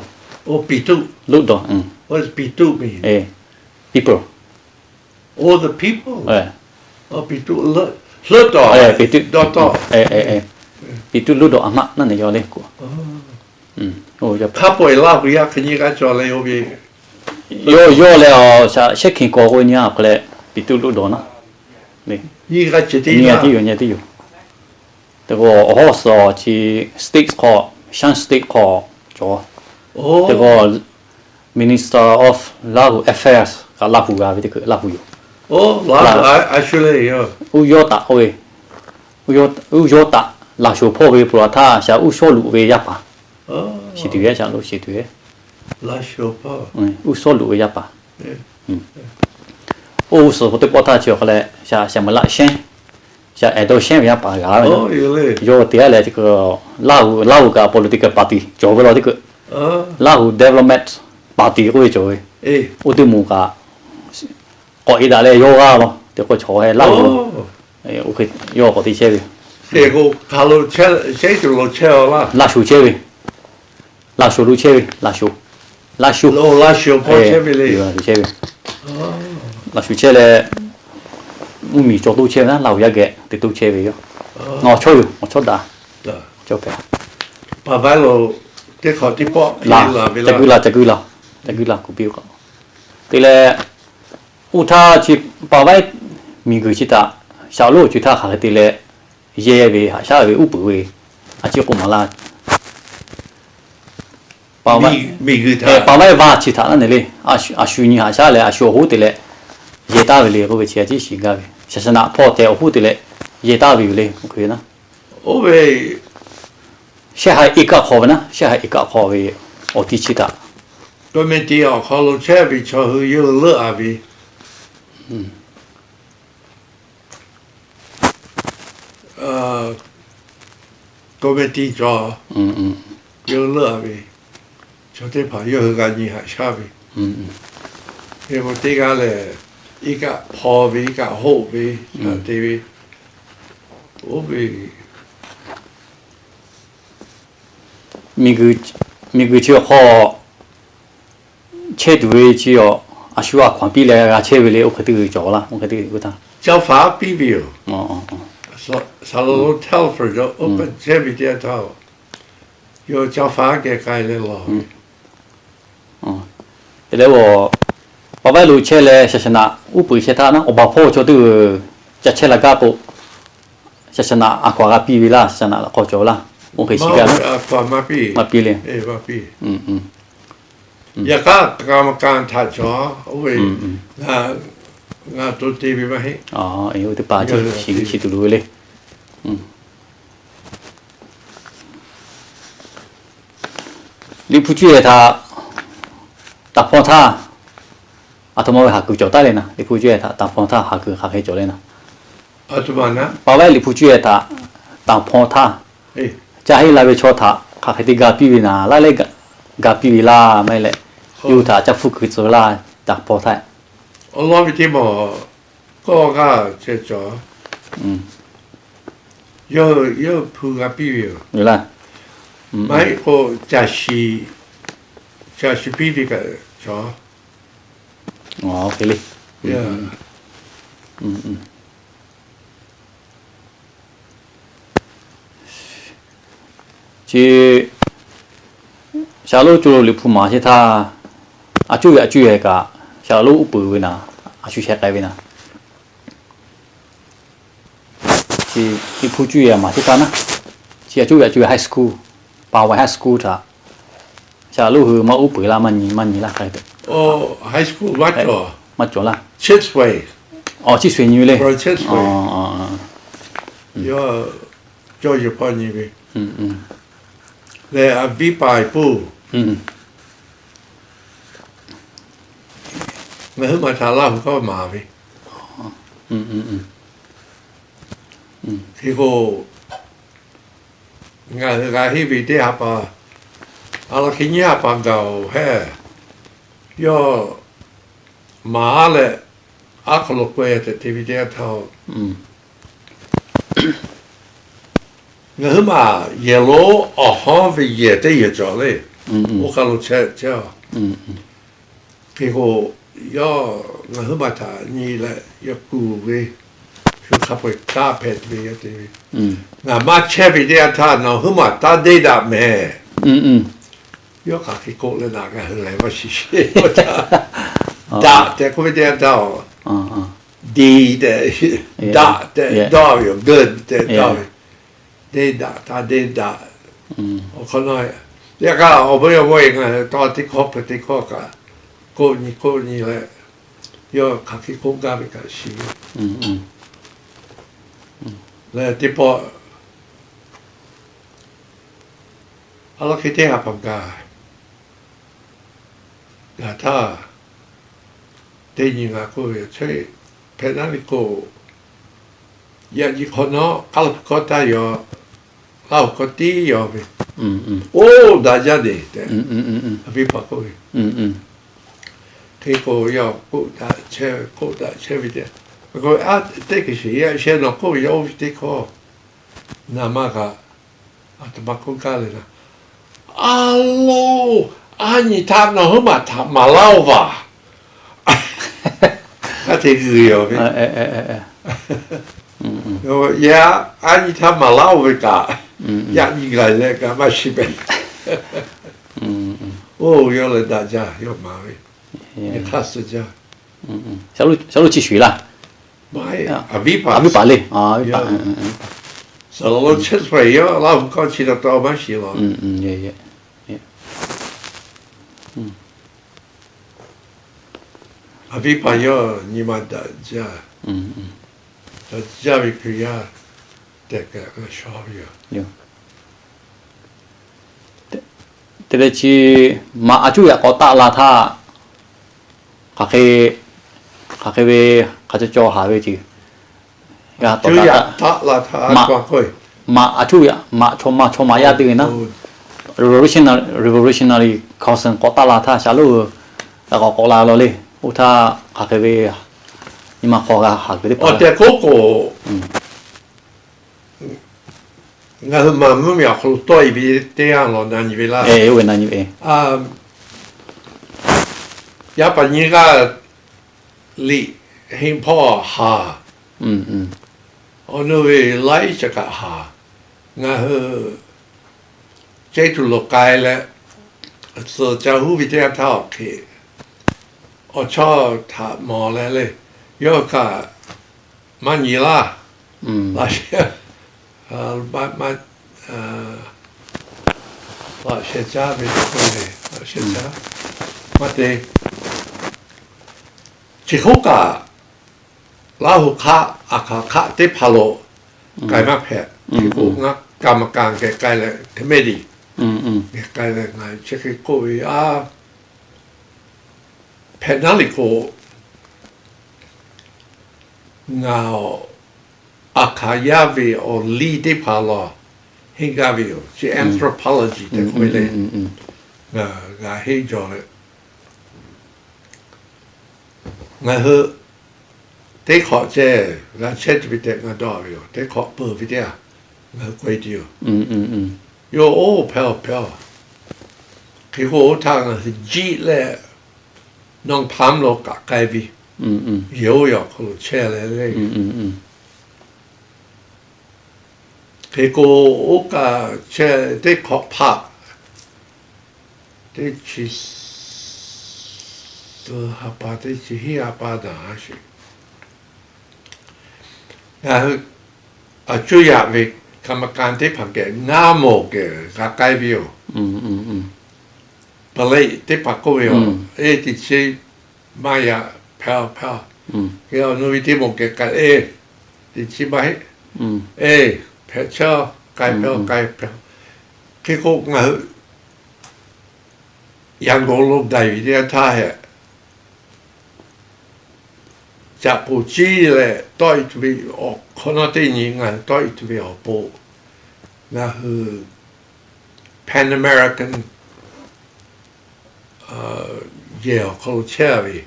လွှတ်တော်, ပြည်သူ့ mean, people. Oh, the people. လွှတ်တော်, ပြည်သူ့လွှတ်တော်အမတ် နားနေရောလေကို. Yoˇ, yoˇ leh a, shehˆ hkiˬ k'awꞈ k'oˆ nyi a hk'e leh, ပြည်သူ့လွှတ်တော် na. Nyi a tiˉ yoˬ, nyi a tiˉ yoˬ. Teˇ k'o awˬ hawˉ suhˍ chi state hk'aw, Shan State hk'aw cawˬ. Teˇ k'o Minister of Lahu Affairs kaꞈ Laˇ hu g'a ve teˇ hkui Laˇ hu yoˬ. Uˉ Yawˇ taꞈ k'oˆ ve, Uˉ Yawˇ taꞈ Laˬ shoˍ hpawˇ ve peuˬ laˬ htaˇ shaˍ Uˉ Sawˉluꞈ ve yaˇ paˍ shiˍ tuˬ ve, shaˍ lo shiˍ tuˬ ve, Uˉ Sawˉluꞈ ve yaˇ paˍ. Oˇ suhˍ k'o teˇ pawˆ htaˇ chi awˬ hk'a leh shaˍ, shaˍ Maˍlaˆ Shehnˉ, shaˍ Ehˍdawˇ Shehnˉ ve yaˇ paˍ g'a ve yoˬ. Yawˇ te a leh Laˇ hu, Laˇ hu kaꞈ political party cawˬ ve law teˇ hkui, Laˇ hu Development Party k'oˆ ve cawˬ ve, oˇ teˇ moˍ kaꞈ k'awꞈ e daꞈ leh yawˇ g'aˇ law teˇ k'o chaw heh Laˇ hu, yawˇ k'awꞈ te chehˇ ve, Laˇ shoˍ chehˇ ve, Laˇ shoˍ lo chehˇ ve, Laˇ shoˍ, Laˇ shoˍ, Laˇ shoˍ chehˇ ve, Laˇ shoˍ chehˇ leh mvuhˇmiˬ cawˬ toˇ chehˇ ve naˉ, Laˇ hu yaˇ geh te toˇ chehˇ ve yoˬ. Ngaˬ awˬ chawˇ yoˬ, awˬ chawˇ daꞈ, awˬ chawˇ hpehꞈ. Ca guiˇ la, ca guiˇ la, ca guiˇ la k'oˍ piˇ k'o, te leh oˇ htaˇ chi paˍ vaiˉ miˬguiˬ chi htaꞈ shaˍ lonˉ awˬ co htaˇ hk'aˬ hk'e te leh yehˇ ve haꞈ shaˉ ve uˉ peunˍ ve, a ciˉ k'oˆ maˍ laˇ. Paˍ vaiˉ vaˇ chi htaꞈ naˉ ne le, a shu nyi haꞈ shaˉ leh a shu awˬ hoˉ te leh yehˇ taˍ ve le k'oˆ ve chi a ciˉ shiˍ gaˇ ve, shaˍ shaˍ naꞈ hpawˇ tehꞈ awˬ hoˉ te leh yehˇ taˍ ve yoˬ le k'oˆ ve naˉ. Oˇ ve shehˆ ha iˉ kaˆ hk'aw ve naˉ, shehˆ ha iˉ kaˆ hk'aw ve awˬ ti chi htaꞈ committee awˬ hk'aw lo chehˇ ve chaw hui yawˇ hui leuˆ a ve committee cawˬ, yawˇ hui leuˆ a ve chaw teˇ hpaˍ yawˇ hui g'a nyi haꞈ shaˉ ve, hk'e k'o teˇ g'aˇ lehˬ iˉ kaˆ hpaw ve, iˉ kaˆ hoˆ ve, te ve, oˇ ve miˬguiˬ chi awˬ hk'aw chehˇ tuˬ ve chi awˬ a shu a hkaw anˬ piˇ leh g'a chehˇ ve le, oˇ hk'e teˇ g'uiˬ cawˬ laˇ, oˇ hk'e teˇ g'uiˬ htaˇ. Caˇ faˍ piˇ ve yoˬ. Saˍ laˍ lonˉ Telford oˇ hk'e chehˇ ve teˇ yanˇ htaˇ, yawˇ caˇ faˍ geh k'ai leh lawˬ ve. Te leh, paˍ vaiˉ lo chehˇ leh shaˍ shaˍ naꞈ uˉ peunˍ chehˇ htaˇ naˉ, awˬ baˬ hpawˇ chaw teˇ g'uiˬ ca chehˇ la gaˇ k'o, shaˍ shaˍ naꞈ a hkaw anˬ g'a piˇ ve laˇ, shaˍ shaˍ naꞈ laꞈ hk'aw cawˬ laˇ, oˇ hk'e shiˍ gaˇ ve, maˇ piˇ le. Yaꞈ hk'aˇ กรรมการ htaꞈ cawˬ, oˇ ve ngaˬ to te ve maˇ heˆ. Oˇ teˇ hpaˍ shiˍ tuˬ loˍ ve le. Liꞈ hpu cuˇ yehˬ htaꞈ taˍ hpaw htaˇ, aˬ htoꞈ ma ve haˍ kuiˬ cawˬ taˉ le naˉ, liꞈ hpu cuˇ yehˬ htaꞈ taˍ hpaw htaˇ haˍ kuiˬ hk'aˬ hk'e cawˬ le naˉ, paˍ vaiˉ liꞈ hpu cuˇ yehˬ htaꞈ taˍ hpaw htaˇ, ca heˆ la ve chaw htaꞈ hk'aˬ hk'e te ga piˇ ve naˍ, laˇ leh ga piˇ ve laˇ maˇ heˆ leh, yawˇ hui htaꞈ ca hpfuhˇ kuiˬ tcuh laˇ, taˍ hpaw htaˇ. Awˬ lawn ve teˇ maˬ kawˇ g'aˇ ceh cawˬ, yawˇ hui hpu g'a piˇ ve yoˬ. Maˇ heˆ k'o, caˬ shiˍ piˇ ve kaꞈ cawˬ. Chi shaˍ lonˉ co lo liꞈ hpu maˍ chehˇ htaˇ, a cuˇ yaꞈ cuˇ yehˬ kaꞈ shaˍ lonˉ uˉ peunˍ ve naˍ, a shu sheh k'ai ve naˍ. Chi liꞈ hpu cuˇ yehˬ maˍ chehˇ htaˇ naˉ, chi a cuˇ yaꞈ cuˇ yehˬ high school, paˍ vaiˉ high school htaꞈ shaˍ lonˉ hui maˇ uˉ peunˍ laˇ, maˇ nyi, maˇ nyi laˇ hk'a te. Maˇ cawˬ laˇ. Awˬ, chi sui nyi ve le. Cawˇ yehˬ hpawˇ nyi ve lehˬ, a viˉ paˍ pawˆ ngaˬ hui maˬ htaꞈ Laˇ hu kawˇ maˍ ve. Hk'e k'o, ngaˬ hui g'a henˇ ve teˇ ha pa, a la hk'e nyiˇ ha pa gaˬ-oˬ hehˉ, yawˇ maˍ leh aˉ hk'aw lo k'awehˇ tehꞈ te ve teˇ yanˇ htaˇ, ngaˬ hui maˬ yehˬ lonˉ awˬ hawˉ ve yehˬ teˇ yehˬ cawˬ le. Oˇ hk'a lo chehˇ chehˇ-a. Hk'e k'o, yawˇ ngaˬ hui maˬ htaꞈ nyi leh yawˇ kuˬ ve, shu hk'a peu-eˬ taˇ hpehꞈ ve yoˬ te ve. Ngaˬ maˇ chehˇ ve teˇ yanˇ htaˇ nawˬ hui maˬ taˇ deˇ daꞈ mehˍ. Yawˇ hk'aˬ hk'e k'oˆ leh naˬ, ngaˬ hui lehˬ maˇ shiˍ sheˍ. Daꞈ tehꞈ k'oˆ ve teˇ yanˇ htaˇ, diˍ tehꞈ, daꞈ tehꞈ dawˇ ve yoˬ, geu tehꞈ dawˇ ve. deˇ daꞈ taˇ deˇ daꞈ. Awˬ hk'awꞈ nawˉ, yaꞈ hk'aˇ awˬ bon yaˇ vawˇ e ngaˬ hui tawˇ teˇ hkawˇ peuˬ teˇ hkawˇ kaꞈ k'oˆ nyi k'oˆ nyi leh, yawˇ hk'aˬ hk'e k'oˆ gaˇ ve kaꞈ shiˍ yoˬ. Leh teˇ pawˆ a laˇ hk'e teˇ ha hpaˍ gaˬ gaˬ htaˇ, teˇ nyi ngaˬ k'oˆ ve, Hpehꞈ naˉ ve k'o, yaꞈ nyi hk'awꞈ nawˉ Kaˇlaˇ hpu hkawˇ taˇ yaw, Laˇ huˍ hkawˇ tiˉ yaw ve. Oˇ daꞈ jaˇ deˬ tehꞈ, a viˉ hpaˍ k'oˆ ve. Hk'e k'o, yawˇ k'oˆ daꞈ chehˇ ve, k'oˆ daꞈ chehˇ ve tehꞈ, a, teˇ hk'e sheˍ yaˇ sheh nawˬ k'oˆ ve yaˇ oˇ ve teˇ hkawˇ naˍ ma kaꞈ, aˬ htoꞈ ma k'oˆ gaˇ le na, A lo, a nyi htaꞈ nawˬ hui maˬ htaꞈ maˍ laˇ oˬ vaˬ. Aˉ te g'uiˬ yoˬ ve. Yaꞈ, a nyi htaꞈ maˍ laˇ oˬ ve kaꞈ, yaꞈ nyi gaˬ leh kaꞈ maˇ shiˍ pehˍ. Oˇ yawˇ leh daꞈ jaˇ, yawˇ maˍ ve, hk'aˇ suh jaˇ. Aˉ viˉ paˍ le. Saˍ laꞈ lo chehˇ hpaˍ yawˇ Laˇ huˍ hkawˇ chi taw taw maˇ shiˍ laˬ. Aˬ viˉ paˍ yawˇ nyi ma daꞈ jaˇ, daꞈ jaˇ ve Hkriꞈ yaˇ tehꞈ kaꞈ shaw ve yoˬ. Te leh chi maꞈ a cuˇ yaꞈ k'awꞈ taˆ la htaˇ, hk'aˬ hk'e, hk'aˬ hk'e ve hk'a caw caw haˍ ve ce. Maꞈ a cuˇ yaꞈ, maꞈ chaw ma chaw maꞈ yaˇ te ve naˉ, Revolutionary, Revolutionary Council k'awꞈ taˆ la htaˇ, shaˍ loˉ k'awꞈ k'awꞈ la law le. Oˇ htaˇ hk'aˬ hk'e ve nyi ma hk'aw g'a haˍ kuiˬ teˇ hpaˍ ngaˬ hui maˍ mvuhˇ miˬ awˬ hk'aw lo tawˆ e ve teˇ g'aˇ lawˬ na nyi ve laˇ. Yaˇ paˍ nyi g'aˇ liꞈ henˇ hpawˇ haˍ, awˬ nu ve laiˉ chi kaꞈ haˍ. Ngaˬ hui ceh tuˬ loˬ k'ai leh, suhˍ ca huˉ ve teˇ yanˇ htaˇ awˬ hk'e, awˬ chawˇ htaꞈ mawˬ leh le, yawˇ kaꞈ maˇ nyi laˇ. Laꞈ sheh, laꞈ sheh caˉ ve, laꞈ sheh caˉ maˇ te. Chi hk'oˆ kaꞈ, Laˇ huˍ hk'aˆ, Aˬ hkaˍ hk'aˆ teˇ hpaˍ lo k'ai maˇ hpehꞈ. Chi k'o ngaˬ กรรมการ geh k'ai leh, committee geh k'ai leh, ngaˬ chi hk'e k'oˆ ve, a, hpehꞈ naˉ liꞈ k'o, ngaˬ Aˬ hkaˍ yaˇ ve awˬ liˇ teˇ hpaˍ lawˬ henˇ gaˇ ve yoˬ. Chi anthropology tehꞈ k'oˆ ve le. Ngaˬ g'a henˇ jaw leh, ngaˬ hui teˇ hk'awꞈ ceh g'a chehˇ tuˬ ve tehꞈ ngaˬ dawˇ ve yoˬ. Teˇ hk'awꞈ peuˬ ve teˇ yanˇ ngaˬ hui k'oꞈ e tuˬ yoˬ. Yawˇ oˇ hpehˇ awˬ hpehˇ a. Hk'e k'o, oˇ htaˇ ngaˬ hui jiˆ leh, nawˬ hpaˍ lo kaꞈ k'ai ve, yehˬ oˇ yehˬ awˬ hk'aw lo chehˇ leh le. Hk'e k'o, oˇ kaꞈ chehˇ teˇ hk'awꞈ hpaˆ, teˇ chi suhˍ ha pa, teˇ chi hiˉ ha pa daꞈ a sheˍ. Ngaˬ hui a cuˇ yaꞈ ve กรรมการ teˇ hpaˍ geh ngaˇ mawˬ geh g'a k'ai ve yoˬ. Paˍlehˆ teˇ hpaˍ k'oˆ ve yoˬ. Eˇ, teˇ chi maˇ yaꞈ, hpehˇ a, hpehˇ a. Hk'e awˬ nu ve teˇ mawˬ geh k'ai, eˇ, teˇ chi maˇ heˆ. Eˇ, hpehꞈ chaˇ, k'ai hpehˇ a, k'ai hpehˇ a. Hk'e k'o, ngaˬ hui Yangon lo daiˍ ve teˇ yanˇ htaˇ hehꞈ, caꞈ poˍ ciˇ leh tawˆ e tuˬ ve awˬ hk'awꞈ nawˉ teˇ nyi ngaˬ hui tawˆ e tuˬ ve awˬ pon, ngaˬ hui Pan American yehˬ awˬ hk'aw lo chehˇ ve,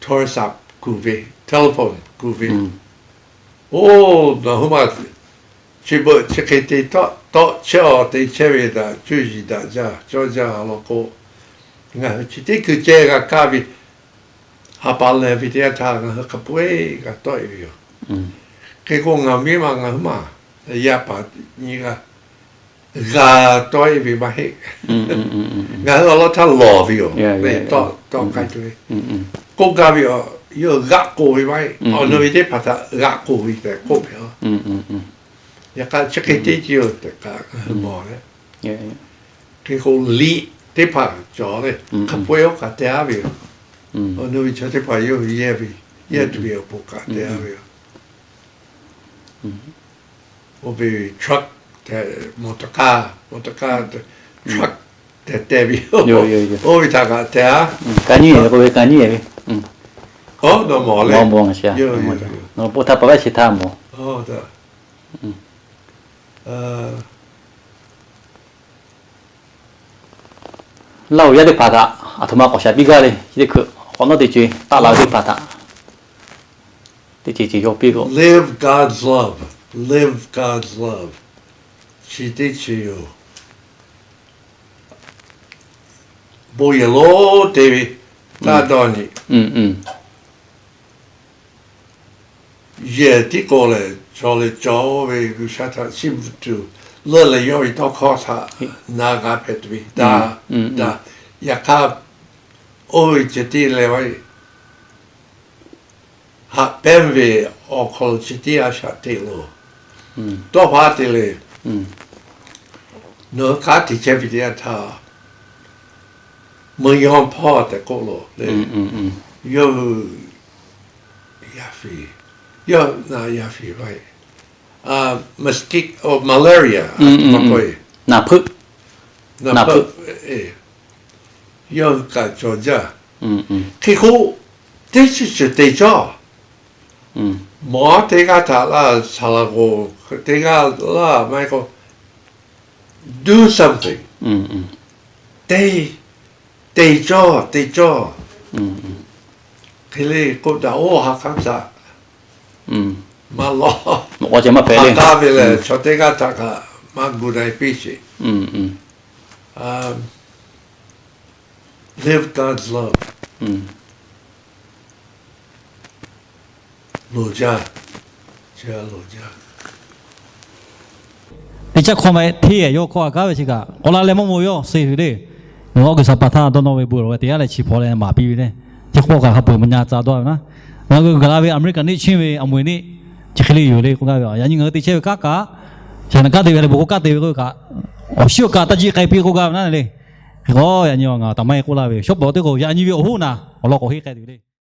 โทรศัพท์ kuˬ ve, telephone kuˬ ve. Oˇ, nawˬ hui maˬ chi beuꞈ chi hk'e te tawˆ chehˇ a, te chehˇ ve htaꞈ cuˇ yiˍ daꞈ jaˇ, cawˇ jaˇ law k'o, ngaˬ hui chi teˇ kuiˬ ceh g'a kaˇ ve, ha pa leh ve teˇ yanˇ htaˇ ngaˬ hui hk'a peu-eˬ g'a tawˆ e ve yoˬ. Hk'e k'o, ngaˬ miˇ ma ngaˬ hui maˬ yaˇ paˍ nyi g'a g'a tawˆ e ve maˇ heˆ. Ngaˬ hui awˬ lawn htaˇ lawˬ ve yoˬ. Tawˆ k'ai tuˬ ve, k'oˆ gaˇ ve yoˬ. Yawˇ g'aꞈ k'oˍ ve maˇ heˆ. Awˬ nu ve teˇ hpaˍ htaꞈ g'aꞈ k'oˍ ve tehꞈ k'oˆ hpehꞈ a. Yaꞈ hk'aˇ chi hk'e te ce yoˬ tehꞈ kaꞈ mawˬ leh, hk'e k'o liꞈ teˇ hpaˍ cawˬ leh hk'a peu-eˬ oˇ kaꞈ teh aˉ ve yoˬ. Awˬ nu ve chaw teˇ hpaˍ yawˇ hui yehˇ ve, yehˇ tuˬ ve awˬ pon kaꞈ teh aˉ ve yoˬ. Oˇ ve truck, motor car, motor car, truck tehꞈ teh ve yoˬ. Oˇ ve htaꞈ kaꞈ teh aˉ. Ka nyi ve k'oˆ ve, ka nyi ve. Awˬ, nawˬ mawˬ leh, nawˬ po htaˇ pa ve chi htaˇ mawˬ. Laˇ huˍ yaˇ teˇ hpaˍ htaꞈ aˬ htoꞈ ma k'awꞈ shaˍ piˇ gaˇ le. Chi teˇ hkui k'awꞈ nawˉ teˇ co-e taˆ la ve teˇ hpaˍ htaꞈ teˇ ceuˬ ceuˬ yaw piˇ k'o, live God's love, live God's love. Chi teˇ ceuˬ yoˬ. Bon yehˬ lonˉ te ve taˇ dawˇ nyi. Yehˬ tiˉ k'o lehˬ, chaw lehˬ cawˬ ve G'uiˬsha htaꞈ chiˇ mvuh tuˬ leuˆ leh yawˇ ve tawˇ hkawˇ htaꞈ na g'a hpehꞈ tuˬ ve daꞈ daꞈ. Yaꞈ hk'aˇ, oˇ ve ceh tiˉ leh haꞈ pehnˇ ve awˬ hk'aw lo chi tiˉ a shaꞈ te loˬ. Tawˇ pa te le. Nawˬ hui kanˉ te chehˇ ve teˇ yanˇ htaˇ, meuˇ yawˇ hpawˇ tehꞈ k'oˆ loˬ le. Yawˇ hui yaˇ fiˍ, yawˇ na yaˇ fiˍ mosquito, malaria, naˍ hpeuˆ, naˍ hpeuˆ, yawˇ hui kaꞈ cawˬ jaˇ. Hk'e k'o, teˇ chi ceuˬ te cawˇ. Mawˬ teˇ g'aˇ htaꞈ laˇ, saˍ laˍ k'o teˇ g'aˇ laˇ maˇ heˆ k'o, do something. Te, te cawˇ, te cawˇ. Hk'e le k'oˆ daꞈ, oˇ ha k'aˉ htaꞈ maˇ lawˬ, maˇ k'aˉ ve lehˬ, chaw teˇ g'aˇ htaꞈ kaꞈ maˇ gu na-e piˇ sheˍ. Live God's love. Loˍ jaˇ, loˍ jaˇ. Teˇ caˉ hkawˇ ma hteˇ yawˇ hkawˇ a kaˉ ve chi kaꞈ k'awꞈ la leh mawˇ mawˇ yawˇ suh ve le. Ngaˬ hui G'uiˬsha pa htaˇ dawˇ nawˇ ve bon lawˬ ve teˇ yanˇ leh chi hpaw leh maˍ piˇ ve le. Chi hk'oˆ kaꞈ hk'a peu-eˬ mvuhˇ nyi tcuh dawˇ ve naˉ, ngaˬ hui gaˬ la ve America neˇ chiˇ ve awˬ moˍ eˬ neˇ chi hk'e le yoˬ le k'oˆ gaˇ ve. Yaꞈ nyi ngaˬ hui te chehˇ ve kanˉ kaꞈ, shaˍ naˍ kanˉ te ve le, bon hkawˇ kanˉ te ve k'oˆ ve kaꞈ, awˬ shinˉ awˬ kaꞈ taˇ jiˆ k'ai piˇ k'oˆ gaˇ ve naˉ le. Hk'e k'o yaꞈ nyi ngaˬ taˍ maˇ heˆ k'oˆ laˇ ve, shawˉ pawˍ teˇ k'o yaꞈ nyi ve awˬ hoˉ naˍ awˬ lawn k'awꞈ henˇ k'ai tuˬ le.